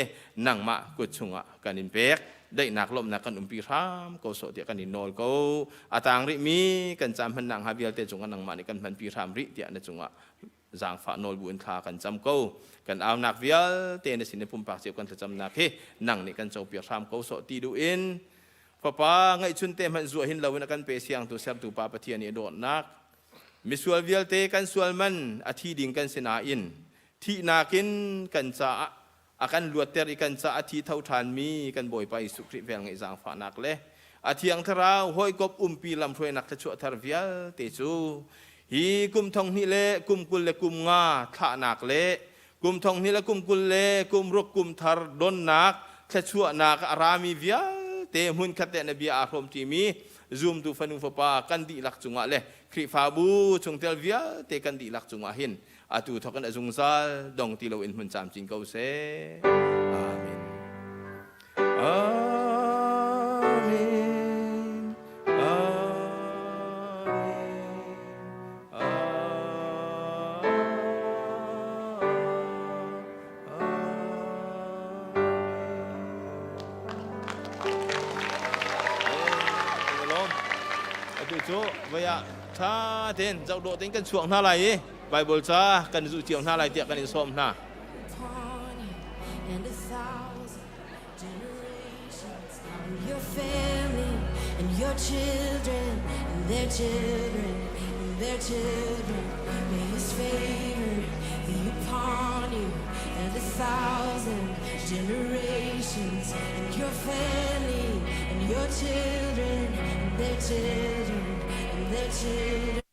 nangmah kut chungah kan in pek. Daihnak lawmhnak kan umpi hram ko sawh tiah kan in nawl ko. A tang rihmi kan ca hmannak hnga vialte cungah nangmah nih kan hmanpi hram rih tiah na cungah zaangfah nawl bu in thla kan cam ko. Kan aunak vialte na sin i pumpak cio kan thlacamnak hi nang nih kan copiak hram ko sawh ti duh in Fapa ngeihchun te hmanh zuah hin loin a kan pe siangtu sertu Pa Pathian i a dawtnak misual vialte kan sual man a thi ding kan si nain thihnak in kan caah a kan luatter i kan caah a thi tho ṭhanmi kan Bawipa Jesuh Khrih velngeih zaangfahnak le a Thiang Thlarau hawikom umpi lamhruainak thluachuah thar vialte cu hi kum thong hnih le kum 20 le kum nga thlahnak le kum thong hnih le kum 20 le kum ruk kum thar donnak thluachuahnak a rami vialte hmunkhat le na bia aa hrawmṭimi zumtu fanu fapa kan dihlak cungah le Khrihfabu chungtel vialte kan dihlak cungah hin atu thawk in a zungzal dong ti loin hmun camcin ko seh. Amen. Amen. Amen. Atu cu voi ah ṭha tein zoh dawh tein kan chuak hna lai i Bible ca kan zuh cio hna lai tiah kan in sawm hna. Your family and your children and their children and their children. May his favor be upon you and a thousand generations and your family and your children and their children and their children.